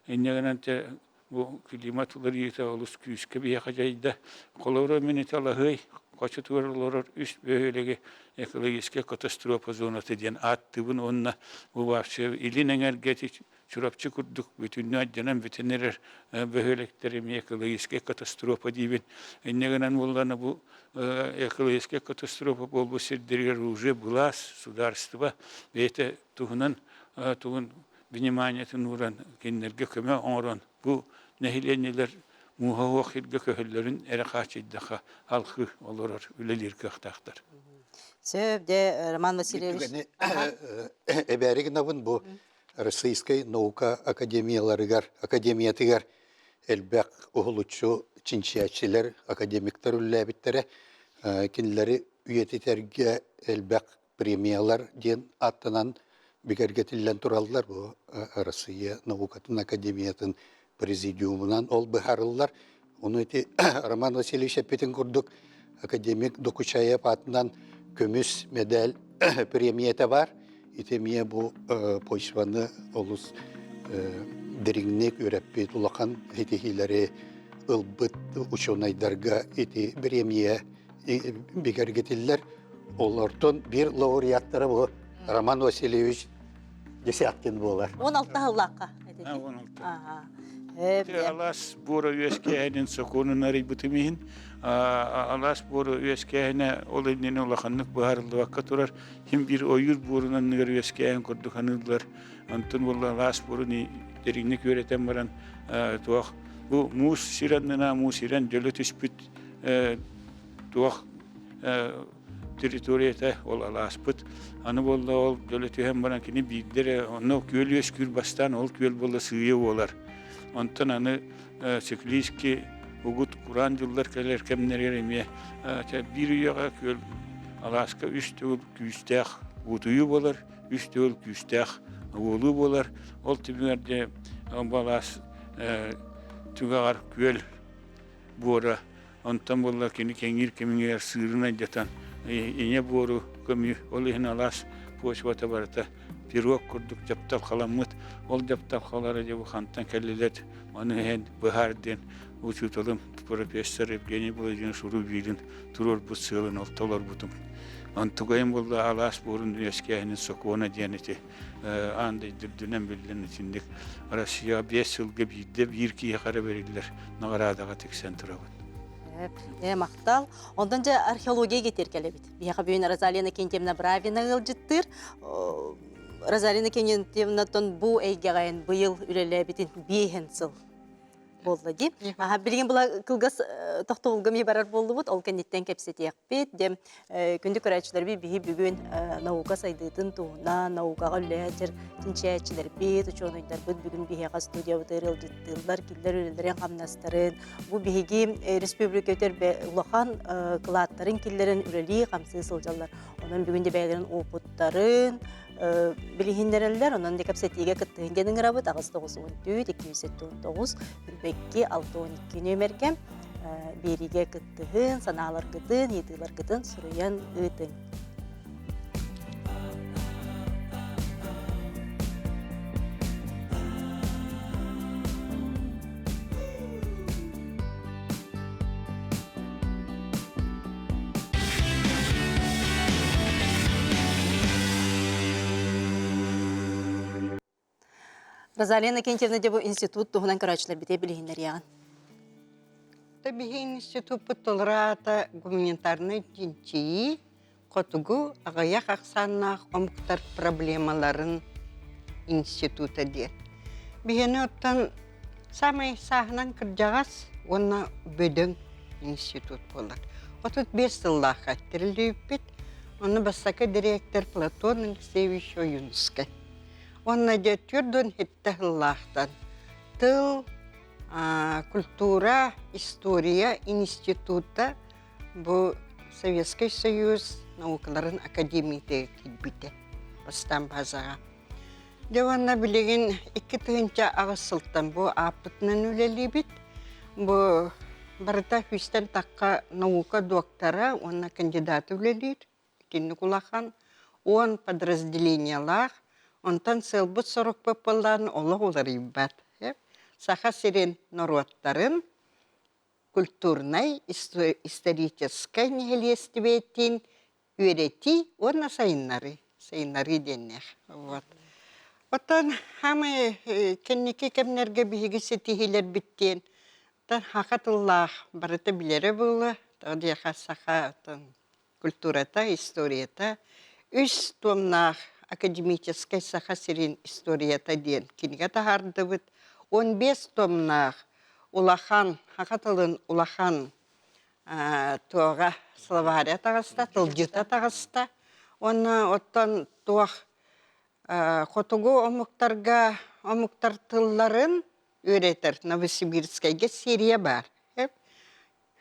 Инньэ гынан те бу климат уларыйыыта олус күүскэ биһиэхэ дьайда. Холобура, мин ити Алаһыай хочотугар олорор үс бөһүөлэги экологическай катастрофа зоната диэн ааттыыбын уонна бу вообще илин эҥэргэ ити Чурапчы курдук бүтүннүү алдьанан бүтэн эрэр бөһүөлэктэр эмиэ экологическай катастрофа диибин. Инньэ гынан буоллаҕына бу экологическай катастрофа буолбут сирдэригэр уже былаас, судаарыстыба бэйэтэ туһунан тугун вниманиетын ууран кинилэргэ көмө оҥорон бу нэһилиэнньэлэр мууһа суох сиргэ көһөллөрүн эрэ хааччыйдахха алхыы олорор үлэлиир кыахтаахтар. Сөп, дьэ, Роман Васильевич. Эбээри гынабын бу Российскай наука академияларыгар, академиятыгар элбэх уһулуччу чинчийээччилэр, академиктар үлэлээбиттэрэ. Кинилэри үйэтитэргэ элбэх премиялар диэн ааттанан бигэргэтиллэн тураллар. Бу Россия наукатын академиятын президиумунан ол быһаарыллар. Ону ити Роман Васильевич эппитин курдук академик Докучаев аатынан көмүс медаль премията бар. Ити эмиэ бу почваны олус дириҥник үөрэппит улахан ситиһиилэри ылбыт учуонайдарга ити премия бигэргэтиллэр. Олортон биир лауреаттара бу Роман Васильевич Десяткин буолар. 16 сыллаахха. 16. Алаас буора үөскээһинин сокуонун арыйбытым иһин алаас буора үөскээһинэ ол иннинэ улаханнык быһаарыллыбакка турар. Ким биир ойуур буорун анныгар үөскээһин курдук аныыллар. Онтон буолла алаас буорун дириҥник үөрэтэн баран туох бу муус сир аннына муус ирэн дьөлө түспүт туох территорията ол алааспыт. Аны буолла ол дьөлө түһэн баран кини биирдэ эрэ онно күөл үөскүүр бастаан ол күөл буолла сыыйа буолар. Онтон аны циклический угут кураан дьыллар кэлэр кэмнэригэр эмиэ биир үйэҕэ күөл алааска үс төгүл күүстээх уутуйуу буолар, үс төгүл күүстээх уолуу буолар. Ол түмүгэр дьэ бу алаас түгэҕэр күөл буора Онтон буолла кини кэҥиир кэмигэр сыырын айдатан ийэ буору көмүү, ол иһин алаас почвата барыта пирог курдук дьапталхаламмыт. Ол дьапталхалара дьэ бу хантан кэллилэр, маны иһэн быһаар диэн учууталым профессор Евгений Владимирович Рубилин туруорбут сыалын ол толорбутум. Онтугайым буолла алаас буорун үөскээһинин сокуона диэн ити аан дойду үрдүнэн биллэн итинник Россия биэс сылга биирдэ биир киһиэхэ эрэ бэриллэр наҕараадаҕа тиксэн турабыт. Ээ, махтал. Онтон дьэ археология кетер кэлэбит. Биһиэхэ бүгүн Розалина Кентьевна Бравина ыалдьыттыыр. Розалина Кентьевнаттан бу эйгэҕэ быйыл үлэлээбитин биэһин сыл буолла дии. Аха, билигин була кылгас тохтобулга ми барар буоллубут, ол кэнниттэн кэпсэтиэхпит. Дем күндү көрөөччүлэрбит биһи бүгүн наука сайдыытын туһунан, наукаҕа үлэлэһэр чинчийээччилэрбит, учуонайдарбыт бүгүн биһиэхэ студиябытыгар ыалдьыттыыллар, кинилэр үлэлэрин хамнастарын, бу биһиги республикатыгар улахан кылааттарын киллэрэн үлэлии хамсыы сылдьаллар. Онон бүгүн де бэйэлэрин опыттарын, билиһиннэрэллэр. Онон да кэпсэтиигэ кыттыһын диэн ыҥырабыт. 894 279 2 62 нүөмэргэ биэриигэ кыттыһын, санааларгытын, ыйытыыларгытын суруйан ыытыҥ. Розалия Иннокентьевна дьэ бу институт туһунан көрөөччүлэрбитэ билиһиннэриэҕин. Биһи институппут толору гуманитарнай чинчийии Хотугу аҕыйах ахсааннаах омуктар проблемаларын института диэн. Биһиэни оттон саамай сааһынан кырдьаҕас уонна бөдөҥ институт буолар. 35 сыллаахха тэриллибиппит. Онно бастакы дириэктэр Платон Алексеевич Ойунскай. Уонна дьэ 47 сыллаахтан. Тыл, культура, история института бу Советскай Союз наукаларын академиятыгар киирбитэ бастаан базаҕа. Дьэ уонна билигин 2008 сылтан бу ааппытынан үлэлиибит. Бу барыта сүүстэн тахха наука доктора уонна кандидата үлэлиир. Итинник улахан 10 подразделениелаах. Онтон сыалбыт-сорукпут буоллаан олох уларыйбат. Саха сирин норуоттарын культурнай, историческай нэһилиэстибэтин үөрэтии уонна сайыннарыы, сайыннарыы диэннээх. Вот. Оттон хаамай кэнники кэмнэргэ биһиги ситиһиилэрбит диэн саха тыллаах барыта билэрэ буолуо, тоҕо диэхэ саха культурата, историята үс туомнаах академическай Саха сирин историята диэн кинигэ таһаардыбыт. 15 томнаах улахан саха тылын улахан туоҕа словаря таҕыста, тылдьыта таҕыста. Уонна оттон туох хотугу омуктарга омуктар тылларын үөрэтэр Новосибирскайга серия баар.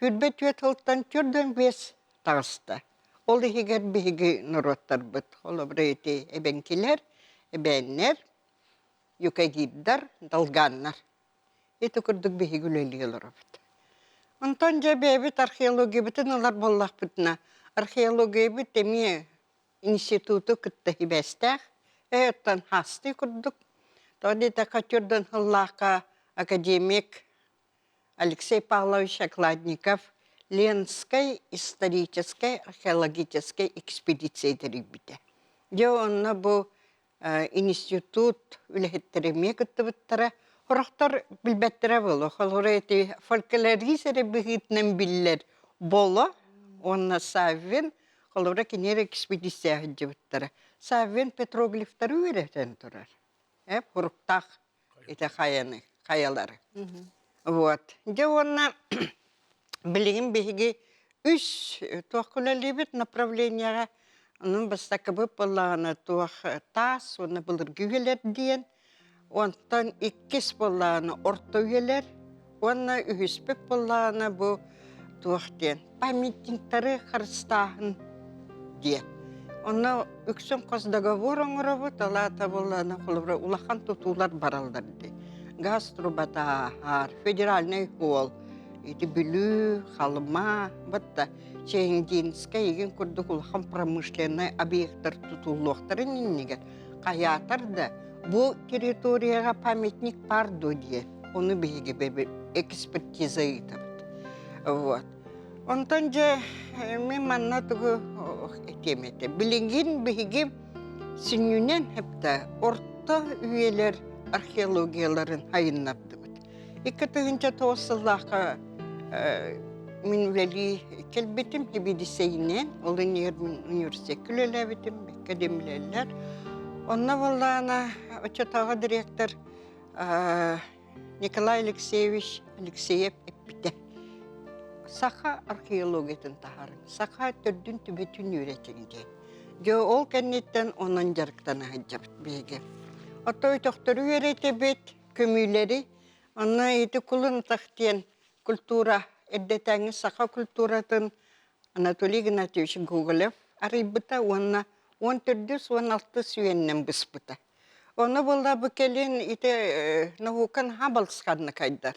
24 сылтан 45 таҕыста. Ол иһигэр биһиги норуоттарбыт, холобура ити эбэҥкилэр, эбээннэр, юкагирдар, долганнар. Ити курдук биһиги үлэлии олоробут. Онтон дьэ бэйэбит археологиябытын ылар буоллахпытына, археологиябыт эмиэ институту кытта сибээстээх, оттон хаастыы курдук. Тоҕо диэтэххэ, төрдөн сыллаахха академик Алексей Павлович Окладников Ленскэй историческай археологическай экспедиция тэрийбитэ. Дьэ онно бу институт үлэһиттэрэ эмиэ кыттыбыттара. Сорохтор билбэттэрэ буолуо. Холобура ити фольклорист эрэ быһыытынан биллэр Боло уонна Саввин холобура кини эрэ экспедиция сылдьыбыттара. Саввин петроглифтары үөрэтэн турар. Э, хуруктаах ити хайаны, хайалары. Вот. Дьэ уонна билигин биһиги үс туох үлэлиибит направлениеҕа онон бастакыбыт буоллаҕына туох таас уонна былыргы үйэлэр диэн онтон иккис буоллаҕына орто үйэлэр уонна үһүспүт буоллаҕына бу туох диэн памятниктары харыстааһын диэн. Онно үксүн хос договор оҥоробут, ол аата буоллаҕына холобура улахан тутуулар бараллар дии. Газ трубата ааһар, федеральный суол, ити Бүлүү, Халыма, батта Чээндинскэй игин курдук улахан промышленнай объектар тутуллуохтарын иннигэр хайаатар да бу территорияҕа памятник баар дуо диэн ону биһиги экспертиза ыытабыт. Вот. Онтон дьэ мин манна тугу этиэм этэ. Билигин биһиги сүнньүнэн хэптэ орто үйэлэр археологияларын айыннардыбыт. 2009 сыллаахха мин үлэлии кэлбитим эбиэдиссэйинэн, ол иннигэр мин университекка үлэлээбитим, академиялар. Онно буоллаҕына оччотооҕу директор Николай Алексеевич Алексеев эппитэ: «Саха археологиятын таһаарыҥ, саха төрдүн түбэтин үөрэтиҥ» диэн. Дьэ ол кэнниттэн онон дьарыктана сылдьабыт биһиги. Оттон өтөхтөрү үөрэтэбит, көмүүлэри. Онно ити кулун атах диэн культура, эрдэтээҥҥи саха культуратын Анатолий Игнатьевич Гоголев арыйбыта уонна 14 16 үйэннэн быспыта. Ону буолла бу кэлин ити наука наһаа балысханнык айдар.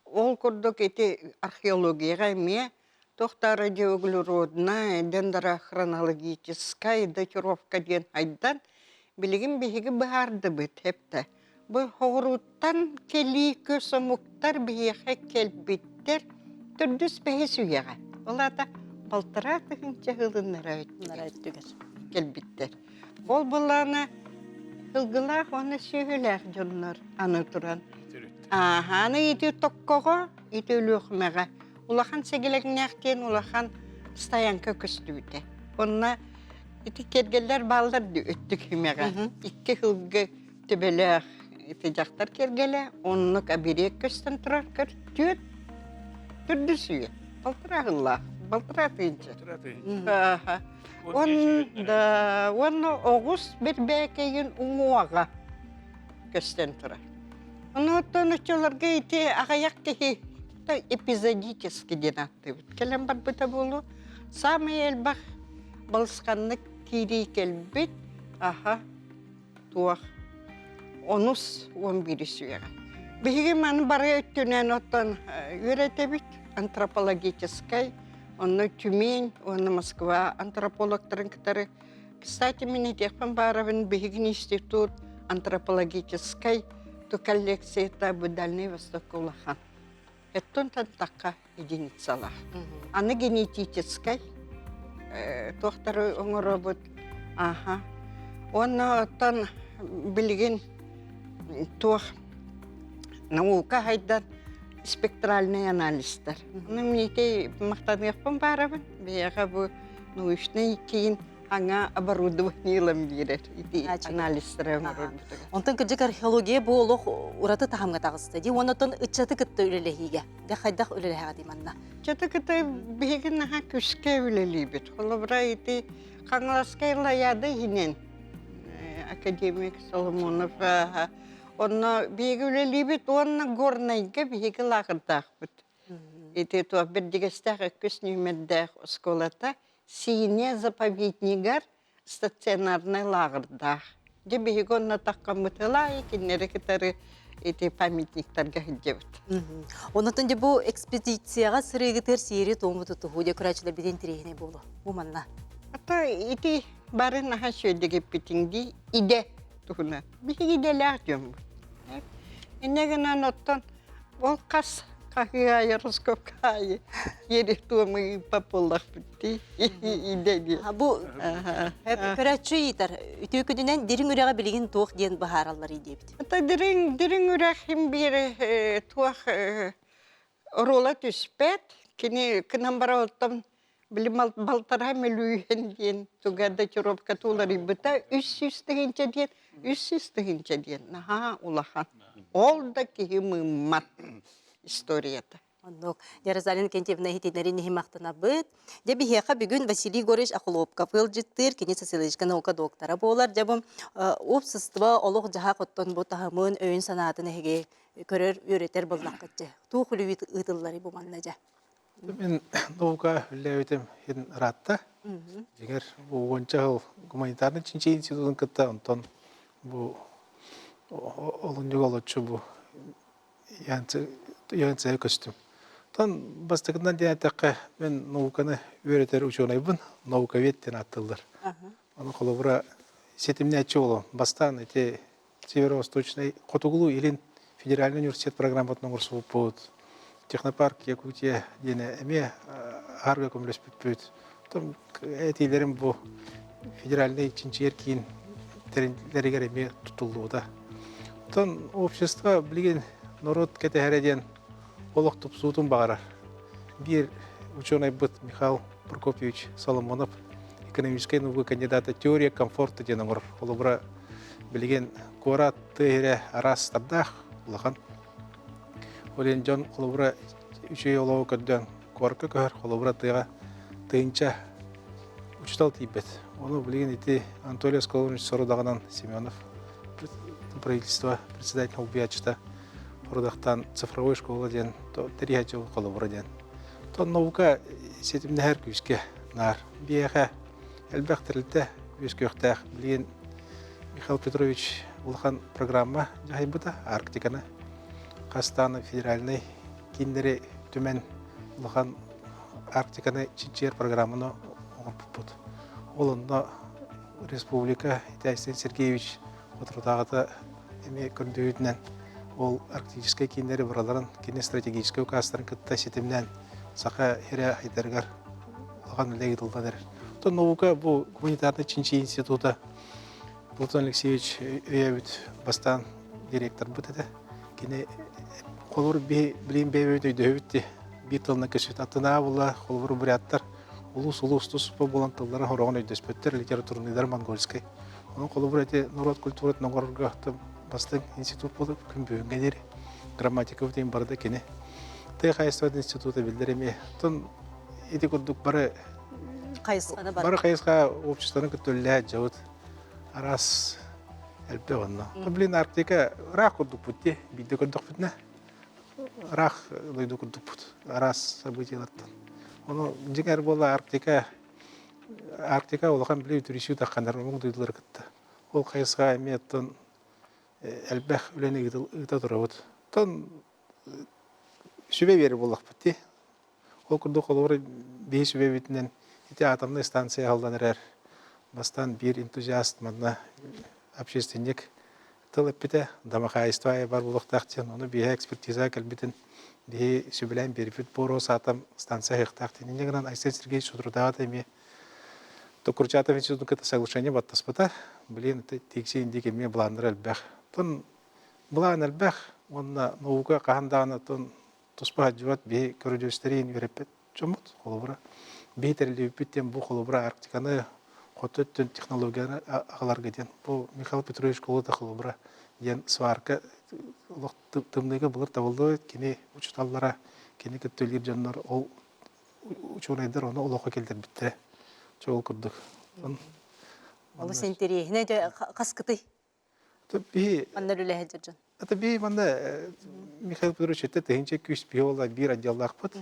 Ол курдук ити археологияҕа эмиэ туох да радиоуглеродная, дендрохронологическая датировка диэн айдан билигин биһиги быһаардыбыт эптэ. Бу соҕурууттан кэлии көс омуктар биһиэхэ кэлбиттэр төрдүс бэһис үйэҕэ. Ол аата полтора тыһыынча сылыннара өттүгэр кэлбиттэр. Ол былаана сылгылаах уонна сүөһүлээх дьоннор аны туран. Ааһа, аны ити Токкоҕо, ити Өлүөхүмэҕэ улахан сэгилэҥнээх диэн улахан стоянка көстүбүтэ. Онно ити киэргэллэр бааллар дии өттүк химэҕэ. Икки сылгы төбөлөөх ити дьахтар киэргэлэ, оннук оберег көстөн турар көр түөрт төрдүс үйэ полтора сыллаах, полтора тыһыынча. Уонна уонна оҕус бэрбээкэйин уҥуоҕа көстөн турар. Ону оттон оччолорго ити аҕыйах киһи эпизодически диэн ааттыыбыт. Кэлэн барбыта буолуо. Саамай элбэх балысханнык киирии кэлбит, аха, туох, онус 11 үйэҕэ. Биһиги маны бары өттүнэн оттон үөрэтэбит антропологическай, онно Тюмень уонна Москва антропологтарын кытары Кстати, мин этиэхпин баарабын, биһигин институт антропологическай ту коллекцията бу Дальний Востокка улахан. Эттон тантахха единицалаах. Аны генетическай туохтары оҥоробут. Аха. Уонна оттон билигин туох наука хайдан спектральный анализтар. Ону миитей махтаныахпын баарабын. Биһиэхэ бу научный киин аҥа оборудование ылан биэрэр ити анализтары оҥорорбутугар. Онтон кырдьык археология бу олох ураты таһымҥа таҕыста дии. Уонна оттон ыччаты кытта үлэлэһиигэ. Дьэ хайдах үлэлэһэҕит манна? Ыччаты кытта биһиги наһаа күүскэ үлэлиибит. Холобура ити Хаҥаласка Лаяда иһинэн академик Соломонов онно биһиги үлэлиибит уонна Горнайга биһиги лааҕырдаахпыт. Ити туох бэрдигэстээх өккүс нүөмэрдээх оскуолата Сиинэ заповеднигар стационарнай лааҕырдаах. Дьэ биһиги онно таххаммыт ылаайы кинилэри кытары ити памятниктарга сылдьабыт. Онотон дьэ бу экспедицияҕа сырыыгытыгар сиэри-туому тутуһуу дьэ көрөөччүлэр битин интэриэһинэй буолуо. Бу манна. Ата ити бары наһаа сүөдэгиппитиҥ дии идэ туһунан. Биһиги идэлээх дьоммут. Инньэ гынан оттон Ол хас хаһыы аайы роскопка аайы иэри туому ыыппат буоллахпыт дии идэ диэн. Бу көрөөччү ыйытар үтүө күнүнэн дириҥ үрэҕи билигин туох диэн быһааралларый диэбит. Ата дириҥ дириҥ үрэх иһин биир туох оруола түспэт. Кини кынан баран оттон били балтараа мөлүйүөн диэн туга да чоропка уларыйбыта 300 тыһыынча диэн 300 тыһыынча диэн наһаа улахан ол да киһи мыыммат историята Оннук. Розалина Кентьевна иһитиннэрин иһин махтанабыт. Дьэ биһиэхэ бүгүн Василий Егорович Охлопков ыалдьыттыыр, кини социологическай наука доктора буолар. Дьэ бу общество олох-дьаһах оттон бу таһымын, өйүн-санаатын эһиги көрөр, үөрэтэр буоллаххыт дьэ. Туох үлүбүт ыытылларый бу манна дьэ? Мин наука үлэлээбитим иһин ыраатта. Дьиҥэр, бу уонча сыл гуманитарнай чинчийии институтун кытта онтон бу олунньуга олоччу бу ЯНЦ көстүм. Оттон бастакытынан диэн эттэххэ, мин науканы үөрэтэр учуонайбын, науковед диэн ааттыыллар. Ону холобура ситимнээччи буолуом. Бастаан ити Северо-Восточный Хотугулуу-Илин федеральный университет программатын оҥорсубуппут. Технопарк Якутия диэн эмиэ аһарга көмөлөспүппүт. Потом этиилэрим бу федеральный чинчийэр киин тэриллэригэр эмиэ тутуллубута. Оттон общество билигин норуот кэтэһэрэ диэн олох тупсуутун баҕарар. Биир учуонайбыт Михаил Прокопьевич Соломонов экономическай наука кандидата теория комфорта диэн оҥорор. Холобура, билигин куорат тыа сирэ араастардаах улахан. Ол иһин дьон холобура үчүгэй олоҕу көрдөөн куоракка көһөр, холобура тыаҕа тыһыынча учуутал тиийбэт. Ону билигин ити Анатолий Осколович сорудаҕынан Семенов правительство председатель солбуйааччыта орудахтаан цифровой школа диэн тэрийээччи холобура диэн. Тон наука ситимнэһэр күүскэ наар. Биһиэхэ элбэх тэрилтэ үөскүөхтээх. Билигин Михаил Петрович улахан программа дьаһайбыта Арктиканы хастаан федеральнай кииннэри түмэн улахан Арктиканы чинчийэр программаны оҥорбуппут. Ол онно республика Итайстин Сергеевич соторутааҕыта эмиэ көрдүүрүнэн ол арктическай кииннэри бараларын кини стратегическай указтарын кытта ситимнээн саха сирэ айдарыгар улахан үлэ ыытыллан эрэр. Оттон наука бу гуманитарнай чинчийии института Платон Алексеевич өйөөбүт бастаан директорбыт этэ. Кини холобур билин бэйэбит өйдөһөбүт дии биир тылынан көспүт аттынаа була холобур буряттар улуус-улуус туспа буолан тыллара хороҕун өйдөспөттөр литературныйдар монгольскай Онон холобур ити норуот культуратын оҥорорго бастыҥ институт буолар күн бүгүҥҥэ диэри грамматика бүтүн барыта кини. Тыа хаһаайыстыбатын института биллэр эмиэ. Оттон ити курдук бары хайысханы бары хайысха обществоны кытта үлэлэһэ дьабыт араас Элбэх онно. Блин, Арктика ыраах курдукпут дии. Биирдэ көрдөхпүтүнэ ыраах дойду курдукпут. Араас событиелартан. Ону дьиҥэр буола Арктика Арктика улахан били үтүрүйсүү тахханар омук дойдулары кытта. Ол хайысха эмиэ оттон элбэх үлэни ыыта турабыт. Оттон сүбэ биэрэр буоллахпыт дии. Ол курдук холобура биһи сүбэбитинэн ити атомнай станция аһыллан эрэр. Бастаан биир энтузиаст манна общественник тыл эппитэ, домохозяйство бар буолуохтаах диэн, ону биһи экспертиза кэлбитин биһи сүбэлээн биэрбит бу Росатом станция аһыахтаах диэн. Инньэ гынан Айсен Сергеевич соторутааҕыта эмиэ Курчатов институтун кытта соглашение баттаспыта. Блин, тикси индик эмиэ былааннара элбэх. Тон былаан элбэх уонна наука хаһан даҕаны тон туспа сылдьыбат биһи көрүдьүөстэриин үөрэппит дьоммут холобура биһи тэриллибиппит диэн бу холобура Арктиканы хоту өттүн технологияны аҕаларга диэн бу Михаил Петрович Колота холобура диэн сварка олох тымныыга былыр табыллыбыт кини учууталлара кини кытта үлэлиир дьоннор ол учуонайдар ону олоххо киллэрбиттэрэ чэ ол курдук. Олус интэриэһинэй дьэ хаскытый Биһи Манна үлэһит дьон. Это би манна Михаил Петрович этэ тыһыынча күүс биһи ол биир отделлаахпыт.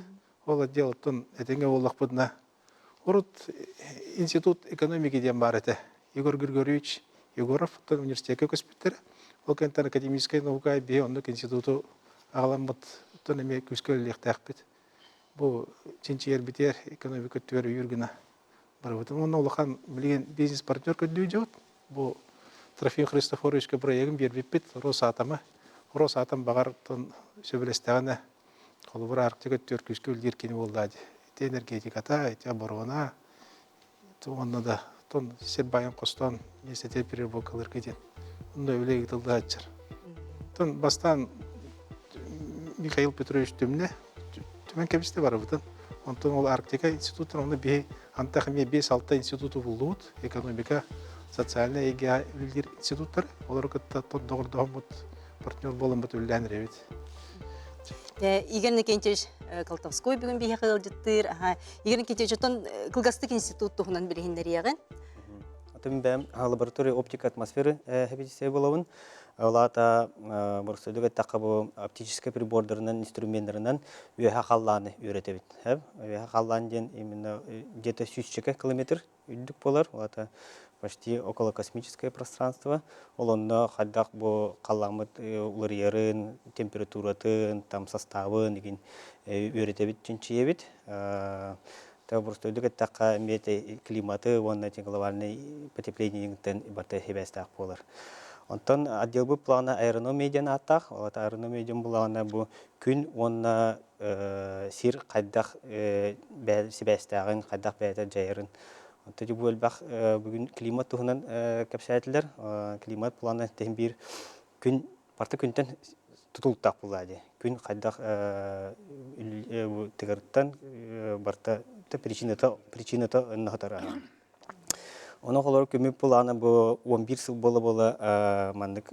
Ол отдел оттон этэҥҥэ буоллахпытына урут институт экономики диэн баар этэ. Егор Григорьевич Егоров оттон университекка көспүттэрэ. Ол кэнниттэн академическай наука биһи оннук институту аҕаламмыт оттон эмиэ күүскэ үлэлиэхтээхпит. Бу чинчийэрбитигэр экономика өттүгэр өйүүр гына барыбытын. Уонна улахан билигин бизнес-партнер көрдүү дьон Бу Трофим Христофоровичка бырайыагын биэрбиппит Росатома. Росатом баҕар сөбүлэстэҕинэ, холобур, Арктика өттүгэр күүскэ үлэлиир кини буоллаа дии. Ити энергетиката, ити оборона, уонна да тон сир баайын хостоон миэстэтигэр переработкалыырга диэн. Онно үлэ ыытыллааччар. Тон бастаан Михаил Петрович түмнэ, түмэн кэбистэ барыбытын. Онтон ол Арктика институтун онно биһи антах эмиэ 5-6 институту буллубут. Экономика, социальнай эйгэҕэ үлэлиир институттар. Олору кытта доҕордоһоммут, партнер буоламмыт үлэлээн эрэбит. Игорь Никитич Колтовской бүгүн биһиэхэ ыалдьыттыыр. Игорь Никитич, оттон кылгастык институт туһунан билиһиннэриэҕин. Атын бэйэм лаборатория оптика атмосферы хэбидисэ буолабын. Ол аата боростуойдук эттэххэ бу оптическай прибордарынан, инструменнарынан үөһэ халлааны үөрэтэбит. Үөһэ халлаан диэн именно где-то сүүсчэкэ километр үрдүк буолар. Ол аата почти около космическое пространство. Ол онно хайдах бу халлааммыт уларыйарын, температуратын, там составын игин үөрэтэбит, чинчийэбит. Боростуойдук эттэххэ, эмиэ климаты уонна глобальный потеплениетын барыта сибээстээх буолар. Онтон отделбыт плана аэрономия диэн ааттаах. Ол аэрономия диэн булаҕына бу күн уонна сир хайдах сибээстээҕин, хайдах бэйэтэ дьайарын. Онтон бу элбэх бүгүн климат туһунан кэпсээтилэр. Климат плана тэһин биир күн барыта күнтэн тутулуктаах буолла дии. Күн хайдах тыгырыттан барыта причината причината онно Ону холор көмүк былаана бу 11 сыл буола-буола маннык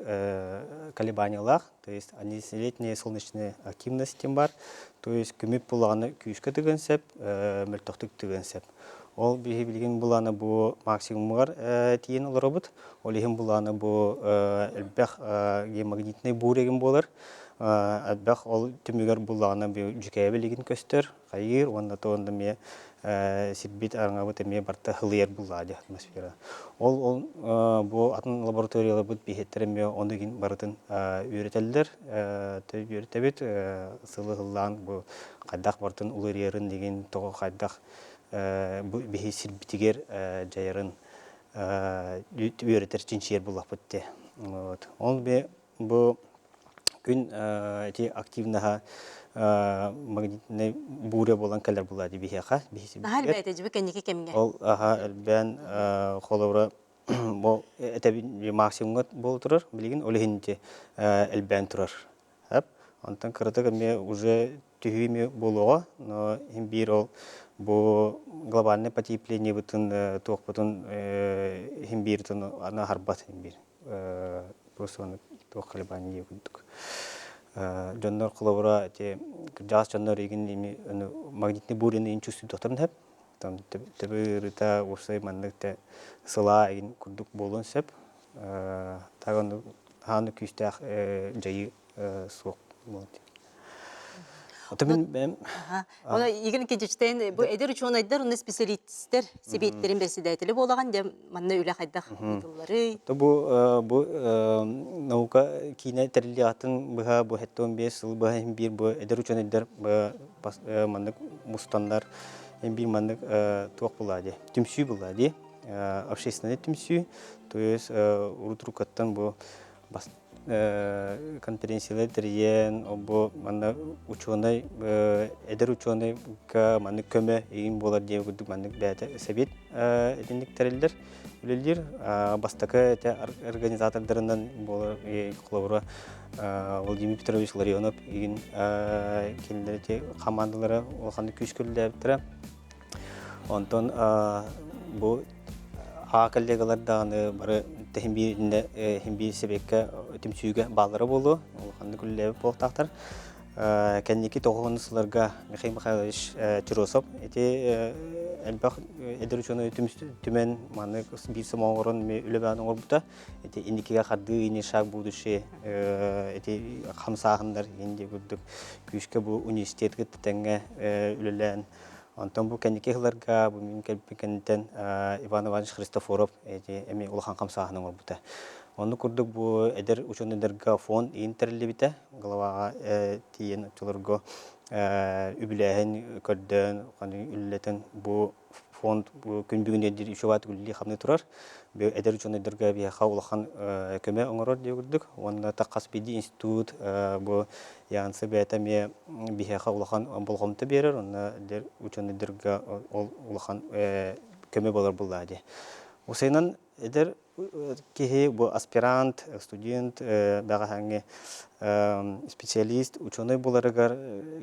колебаниялаах, то есть летняя солнечная активность диэн бар, то есть көмүк былаана күүскэ тыгын сөп, мөлтөхтүк тыгын сөп. Ол биһи билигин былаана бу максимумугар тиийэн олоробут. Ол иһин былаана бу элбэх геомагнитный буря буолар. Элбэх ол түмүгэр буллаҕына дьүкээбил билигин көстөр, хайыыр уонна то эмиэ сирбит араҥабыт эмиэ барыта хылыйар буллаа дии атмосфера. Ол ол бу атын лабораторияларбыт биһиэттэр эмиэ ону игин барытын үөрэтэллэр. Үөрэтэбит сылы сыллаан бу хайдах барытын уларыйарын дигин тоҕо хайдах бу биһи сирбитигэр дьайарын үөрэтэр чинчийэр буллахпыт дии. Вот. Ол бу күн ити активнаһа магнитнай буря буолан кэлэр буолаа дии биһиэхэ. Наһаа элбээтэ дьиби кэнники кэмҥэ. Ол аха элбээн холобура бу этэбин максимумҥа буола турар билигин ол иһин ити элбээн турар. Онтон кыратык эмиэ уже түһүү эмиэ буолуоҕа, но иһин биир ол бу глобальное потеплениебытын туохпутун иһин бииртэн аны аһарбат иһин биир просто аны туох колебание курдук дьоннор холобура ити кырдьаҕас дьоннор игин магнитный буряны ин чувствуйдуохтарын сөп там төбө ыарыыта уопсай маннык те сылаа игин курдук буолуон сөп. Тагын хааны күүстээх дьайыы суох Оны игин кежечтен бу эдэр учуонайдар уонна специалисттер сэбиэттерин председателі буолаган дьэ манна үлэ хайдах ыытылларый? Бу бу наука киинэ тэриллиэҕиттэн быһа бу 75 сыл быһа иһин биир бу эдэр учуонайдар маннык мустаннар биир маннык туох булаа дии түмсүү булаа дии общественный түмсүү то есть урут уруккаттан бу конференциялар тэрийэн бу манна учуонай эдэр учуонайга маннык көмө игин буолар диэн курдук маннык бэйэтэ сэбиэт итинник тэриллэр үлэлиир бастакы этэ организатордарынан буолар холобура Владимир Петрович Ларионов игин кинилэр ити хамаандалара улаханнык күүскэ үлэлээбиттэрэ Онтон бу аа коллегалар даҕаны бары тэһин биир иһин биир сэбиэккэ түмсүүгэ бааллара буолуо, улаханнык үлэлээбит буолуохтаахтар. Кэнники тоҕуһун сылларга Михаил Михайлович Черосов ити элбэх эдэр учуонайы түмэн маннык биир сомоҕо оҥорон үлэ баан оҥорбута. Ити инникигэ хардыы ини шаг будущее ити хамсааһыннар инди курдук күүскэ бу университет кытта тэҥҥэ үлэлээн Онтон бу кэнники сылларга бу мин кэлбит кэнниттэн Иван Иванович Христофоров эти эмиэ улахан хамсааһын оҥорбута. Оннук курдук бу эдэр учуонайдарга фонд иин тэриллибитэ. Главаҕа тиийэн оччолорго үбүлээһин көрдөөн, үлэлэтэн бу фонд күн бүгүн диэн үчүгэй үлэлии-хамныы турар. Эдэр учуонайдарга биһиэхэ улахан көмө оҥорор диye курдук. Уонна хас биирдии институт бу Янсы бэйэтэ эмиэ биһиэхэ улахан болҕомто биэрэр, онно учуонайдарга ол улахан көмө буолар буоллаҕа дии. Усайынан эдэр киһи бу аспирант, студент, бэҕэһээҥҥи специалист, учуонай буоларыгар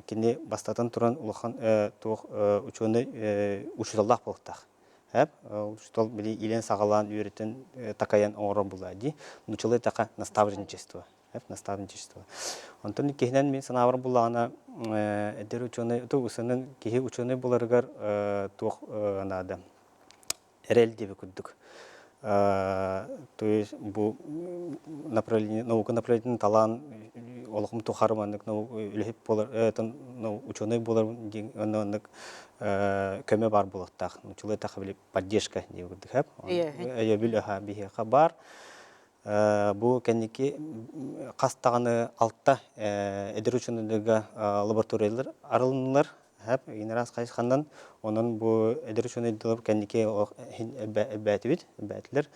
кини бастатан туран улахан туох учуонай учууталлаах буолуохтаах. Эп учуутал били илэн саҕалаан үөрэтэн такайан оҥорор буоллаҕа дии. Нууччалыы эттэххэ наставничество. Наставничество. Онтон иккиһинэн мин санаабар буллаҕына эдэр учуонай усанын киһи учуонай буларыгар туох наада эрэл диэби курдук. То есть бу направление наука направлениетин талаан олохум тухары маннык үлэһит буолар учуонай буолар диэн оннук көмө баар буолуохтаах. Нууччалыы эттэххэ поддержка диэби курдук. Өйөбүл аха биһиэхэ баар. Бу кэнники хас даҕаны алта эдэр учуонайдарга лабораториялар арылыннылар. Инраас хайысханан онон бу эдэр учуонайдар кэнники элбээтибит, элбээтилэр.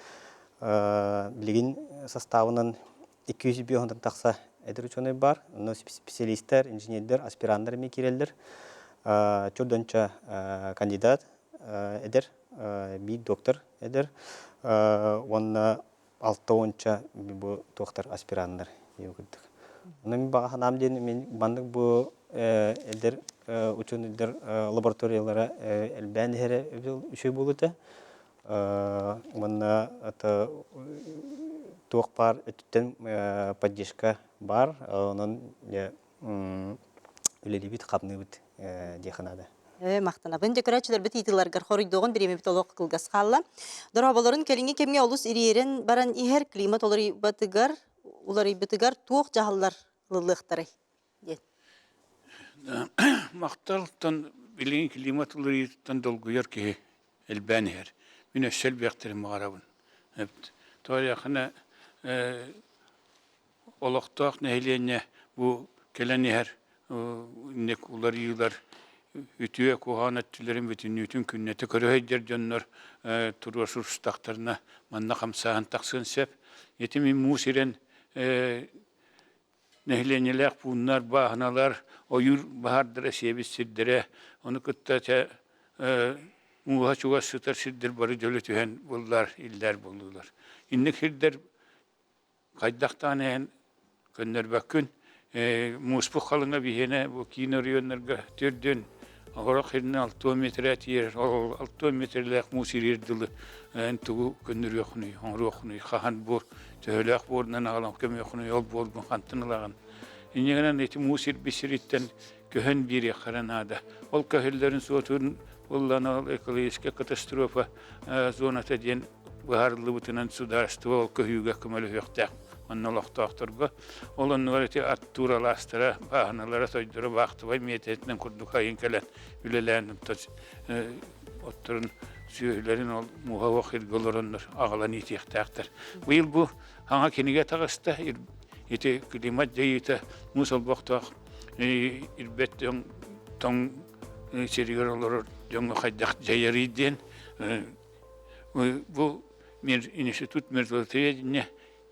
Билигин составынан 205 тахса эдэр учуонай бар. Онно специалистар, инженердэр, аспираннар эмиэ киирэллэр. Чордонча кандидат эдэр, биир доктор эдэр уонна алта уонча бу туохтар аспираннар диэн курдук. Онон мин баҕа санаам диэн мин маннык бу эдэр учуонайдар лабораториялара элбээн иһэрэ үчүгэй буолуо этэ. Уонна туох баар өттүттэн поддержка баар. Онон үлэлиибит, хамныыбыт диэххэ наада. Махтанабын. Дьэ, көрөөччүлэрбит ыйытыыларгар хоруйдуоҕун бириэмэбит олох кылгас хаалла. Дорооболорун кэлиҥҥи кэмҥэ олус ириэрэн баран иһэр климат уларыйбатыгар уларыйбытыгар туох дьаһаллар ылыллыахтарай диэн. Махталтан билигин климат уларыйыытыттан долгуйар киһи элбээн иһэр. Мин өссө элбиэхтэрин баҕарабын. Тоҕо диэххинэ олохтоох нэһилиэнньэ бу кэлэн иһэр инник уларыйыылар үтүө куһаҕан өттүлэрин бүтүннүүтүн күннэтэ көрө сылдьар дьоннор туруорсустахтарына манна хамсааһын тахсыан сөп. Ити мин муус ирэн нэһилиэнньэлээх пууннар, бааһыналар, ойуур баһаардара сиэбит сирдэрэ, ону кытта чэ мууһа чугас сытар сирдэр бары дьөлө түһэн буллар, иллэр буоллулар. Инник сирдэр Хайдахтаан иһэн көннөрбөккүн. Мууспут халыҥа биһиэнэ бу киин оройуоннарга төрдүөн оһорох сиринэн алтыан метрэ тиийэр. Ол алтыан метрэлээх муус ириэр дылы эн тугу көннөрүөххүнүй, оҥоруоххунуй, хаһан буор, төһөлөөх буорунан аҕалан көмүөххүнүй, ол буоргун хантан ылаҕын? Инньэ гынан ити муус ирбит сириттэн көһөн биэриэххэ наада. Ол көһөллөрүн суотун буллан ол экологическай катастрофа зоната диэн. быһаарыллыбытынан судаарыстыба ол көһүүгэ көмөлөһүөхтээх манна олохтоохторго. Ол оннугар ити аттуур алаастара, бааһыналара, тойдоро баахтыбай миэтэтинэн курдук айын кэлэн үлэлээн отторун сүөһүлэрин ол муоһа оһох иргэ олороннор аҕалан иитиэхтээхтэр. Быйыл бу хаҥа кинигэ таҕыста, ити климат дьайыыта муус олбохтоох ирбэт тоҥ сиригэр олорор дьоҥҥо хайдах дьайарый диэн бу институт мерзлотоведения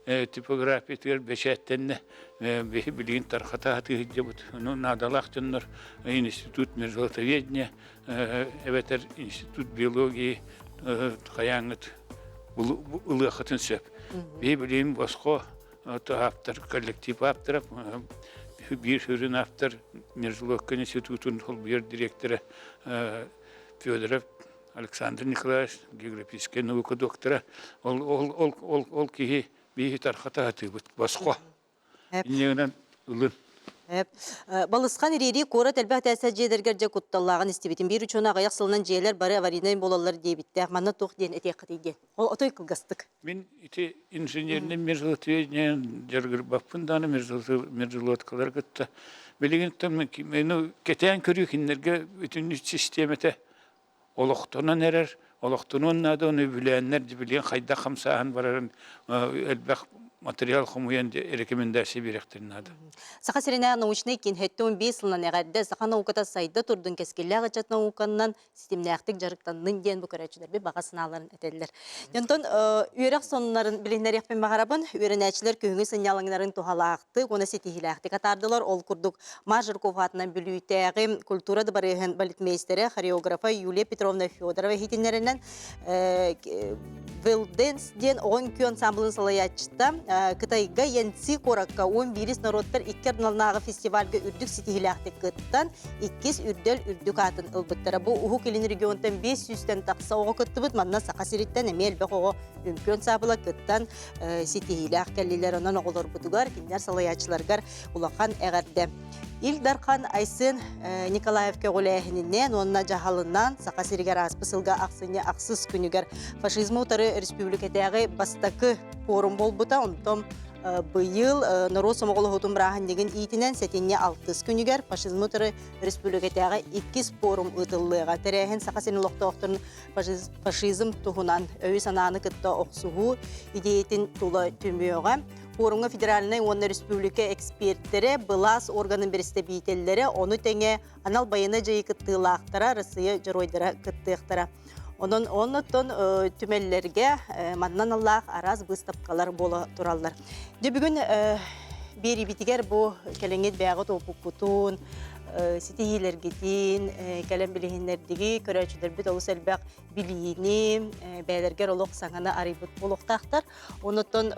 типографиятыгар бэчээттэннэ биһи билигин тархата сатыы сылдьабыт. Ону наадалаах дьоннор институт мерзлотоведения эбэтэр институт биологии хайааҥҥыт ылыаххытын сөп. Биһи билигин босхо ааптар коллектив ааптара биир сүрүн ааптар Мерзлотка институтун холбуйар директора Федоров Александр Николаевич географическай наука доктора ол ол ол ол ол киһи биһи тархата сатыыбыт босхо инньэ ылын Балысхан ириэрии куорат элбэх этээстээх дьиэлэргэр дьэ кутталлааҕын истибитим. Биир учуона аҕыйах сылынан дьиэлэр бары аварийнай буолаллар диэбиттээх. Манна туох диэн этиэххитий диэн. Ол отой кылгастык. Мин ити инженернэй мерзлотоведениенан дьарыгырбаппын даҕаны мерзлоткалары кытта. Билигин кэтээн көрүү кинилэргэ бүтүн систиэмэтэ олохтонон эрэр, олохтонуон наада, ону үбүлээннэр билигин хайдах хамсааһын барарын элбэх материал хомуйан рекомендация биэриэхтэрин наада. Саха сиринээҕи научнай киин 75 сылынан эҕэрдэ саха науката сайда турдун кэскиллээх ыччат науканан ситимнээхтик дьарыктаннын диэн бу көрөөччүлэрбит баҕа санааларын этэллэр. Онтон үөрэх сонуннарын билиһиннэриэхпин баҕарабын. Үөрэнээччилэр күһүҥҥү сынньалаҥнарын туһалаахтык уонна ситиһиилээхтик атаардылар. Ол курдук Ма Жирков аатынан Бүлүүтээҕи культура дыбарыаһын балетмейстерэ, хореографа Юлия Петровна Федорова иһитиннэринэн Велденс диэн оҕо үҥкүү ансамблын салайааччыта Кытайга Янци куоракка 11 норуоттар икки ардыларынааҕы фестивальга үрдүк ситиһиилээхтик кыттан, иккис үрдэл үрдүк аатын ылбыттара. Бу Уһук Илин регионтан 500-тэн тахса оҕо кыттыбыт. Манна Саха сириттэн эмиэ элбэх оҕо үҥкүү ансамбла кыттан ситиһиилээх кэллилэр. Онон оҕолорбутугар, кинилэр салайааччыларыгар улахан эҕэрдэ. Ил Дархан Айсен Николаев көҕүлээһининэн уонна дьаһалынан Саха сиригэр ааспыт сылга ахсынньы ахсыс күнүгэр фашизмы утары республикатааҕы бастакы форум буолбута. Онтон быйыл норуот сомоҕолоһуутун бырааһынньыгын иитинэн сэтинньи алтыс күнүгэр фашизмы утары республикатааҕы иккис форум ыытыллыаҕа. Тэрээһин Саха сирин олохтоохторун фашизм туһунан өйү-санааны кытта охсуһуу идеятин тула түмүөҕэ. Форумҥа федеральнай уонна республика экспертэрэ, былаас органын бэрэстэбиитэллэрэ, ону тэҥэ анал байыаннай дьайыы кыттыылаахтара, Россия дьоруойдара кыттыахтара. Онон оннуттан түмэллэргэ манна аналлаах араас быыстапкалар буола тураллар. Дьэ бүгүн биэриибитигэр бу кэлиҥҥит бэйэҕит уопуккутун, ситиһиилэргитин кэлэн билиһиннэрдиги, көрөөччүлэрбит олус элбэх билиини, бэйэлэргэр олох саҥаны арыйбыт буолуохтаахтар. Онуттан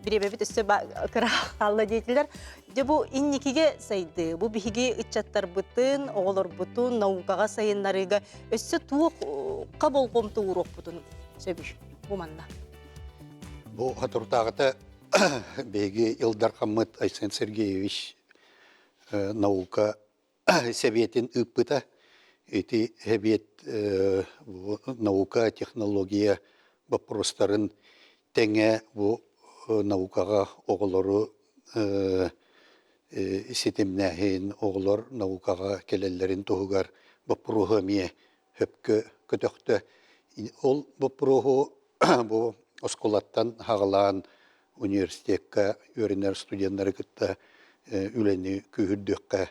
бириэмэбит өссө кыра хаалла диэтилэр. Дьэ бу инникигэ сайдыы, бу биһиги ыччаттарбытын, оҕолорбутун наукаҕа сайыннарыыга өссө туохха болҕомто ууруохпутун сөбүй бу манна? Бу соторутааҕыта биһиги Ил Дархаммыт Айсен Сергеевич наука сэбиэтин ыыппыта. Ити сэбиэт наука, технология боппуруостарын тэҥэ бу наукаҕа оҕолору ситимнээһин, оҕолор наукаҕа кэлэллэрин туһугар боппуруоһу эмиэ сөпкө көтөхтө. Ол боппуруоһу бу оскуолаттан хаҕалаан университекка үөрэнэр студеннары кытта үлэни күүһүрдүөххэ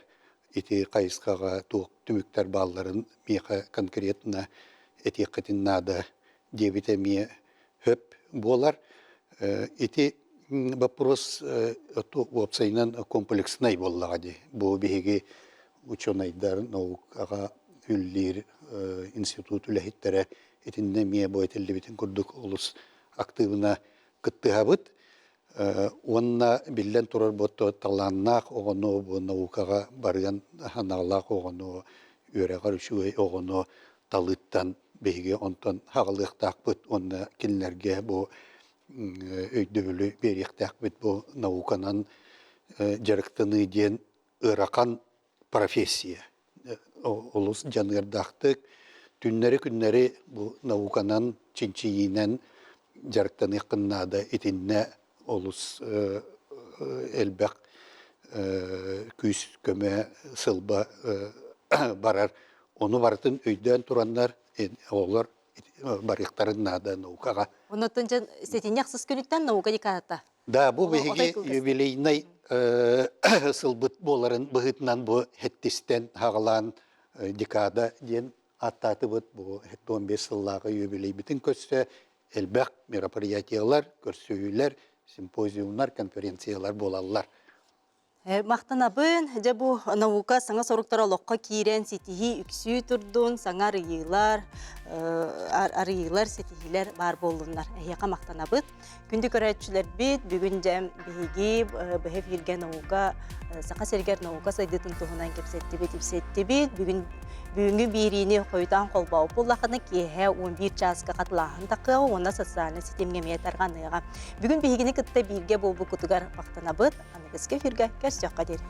ити хайысхаҕа туох түмүктэр баалларын миэхэ конкретно этиэххитин наада диэбитэ эмиэ сөп буолар. Ити вопрос уопсайынан комплекснай буоллаҕа дии. Бу биһиги ученайдар наукаҕа үллиир институт үлэһиттэрэ итиннэ эмиэ бу этиллибитин курдук олус актыыбына кыттыһабыт. Уонна биллэн турар бу талааннаах оҕону бу наукаҕа барыан аналлаах оҕону үөрэҕэр үчүгэй оҕону талыыттан биһиги онтон хаҕалыахтаахпыт уонна кинилэргэ бу өйдөбүлү биэриэхтээхпит бу науканан дьарыктаныы диэн ыарахан профессия олус дьаныардаахтык түннэри-күннэри бу науканан чинчийиинэн. дьарыктаныаххын наада. Итиннэ олус элбэх күүс-көмө сылба барар. Ону барытын өйдөөн тураннар оҕолор барыахтарын наада наукаҕа. Оннуттан дьэ сэтинньи ахсыс күнүттэн наука декадата. Да, бу биһиги юбилейнай сылбыт буоларын быһыытынан бу хэттистэн хаҕалаан декада диэн ааттаатыбыт. Бу 15 сыллааҕы юбилейбитин көрсө элбэх мероприятиялар, көрсүһүүлэр, симпозиумнар, конференциялар буолаллар. Махтанабын. Дьэ бу наука саҥа соруктара олоххо киирэн ситиһии үксүү турдун, саҥа арыйыылар, арыйыылар, ситиһиилэр баар буоллуннар. Эһиэхэ махтанабыт. Күндү көрөөччүлэрбит, бүгүн дьэ биһиги быһа эфиргэ наука, Саха сиригэр наука сайдыытын туһунан кэпсэттибит, ипсэттибит. Бүгүн бүгүҥҥү биэриини хойутаан холбообут буоллаххына, киэһэ 11 чааска хатылааһын тахыаҕа уонна социальнай ситимҥэ эмиэ тарҕаныаҕа. Бүгүн биһигини кытта бииргэ буолбуккутугар махтанабыт. Аныгыскы эфиргэ көрсүөххэ диэри.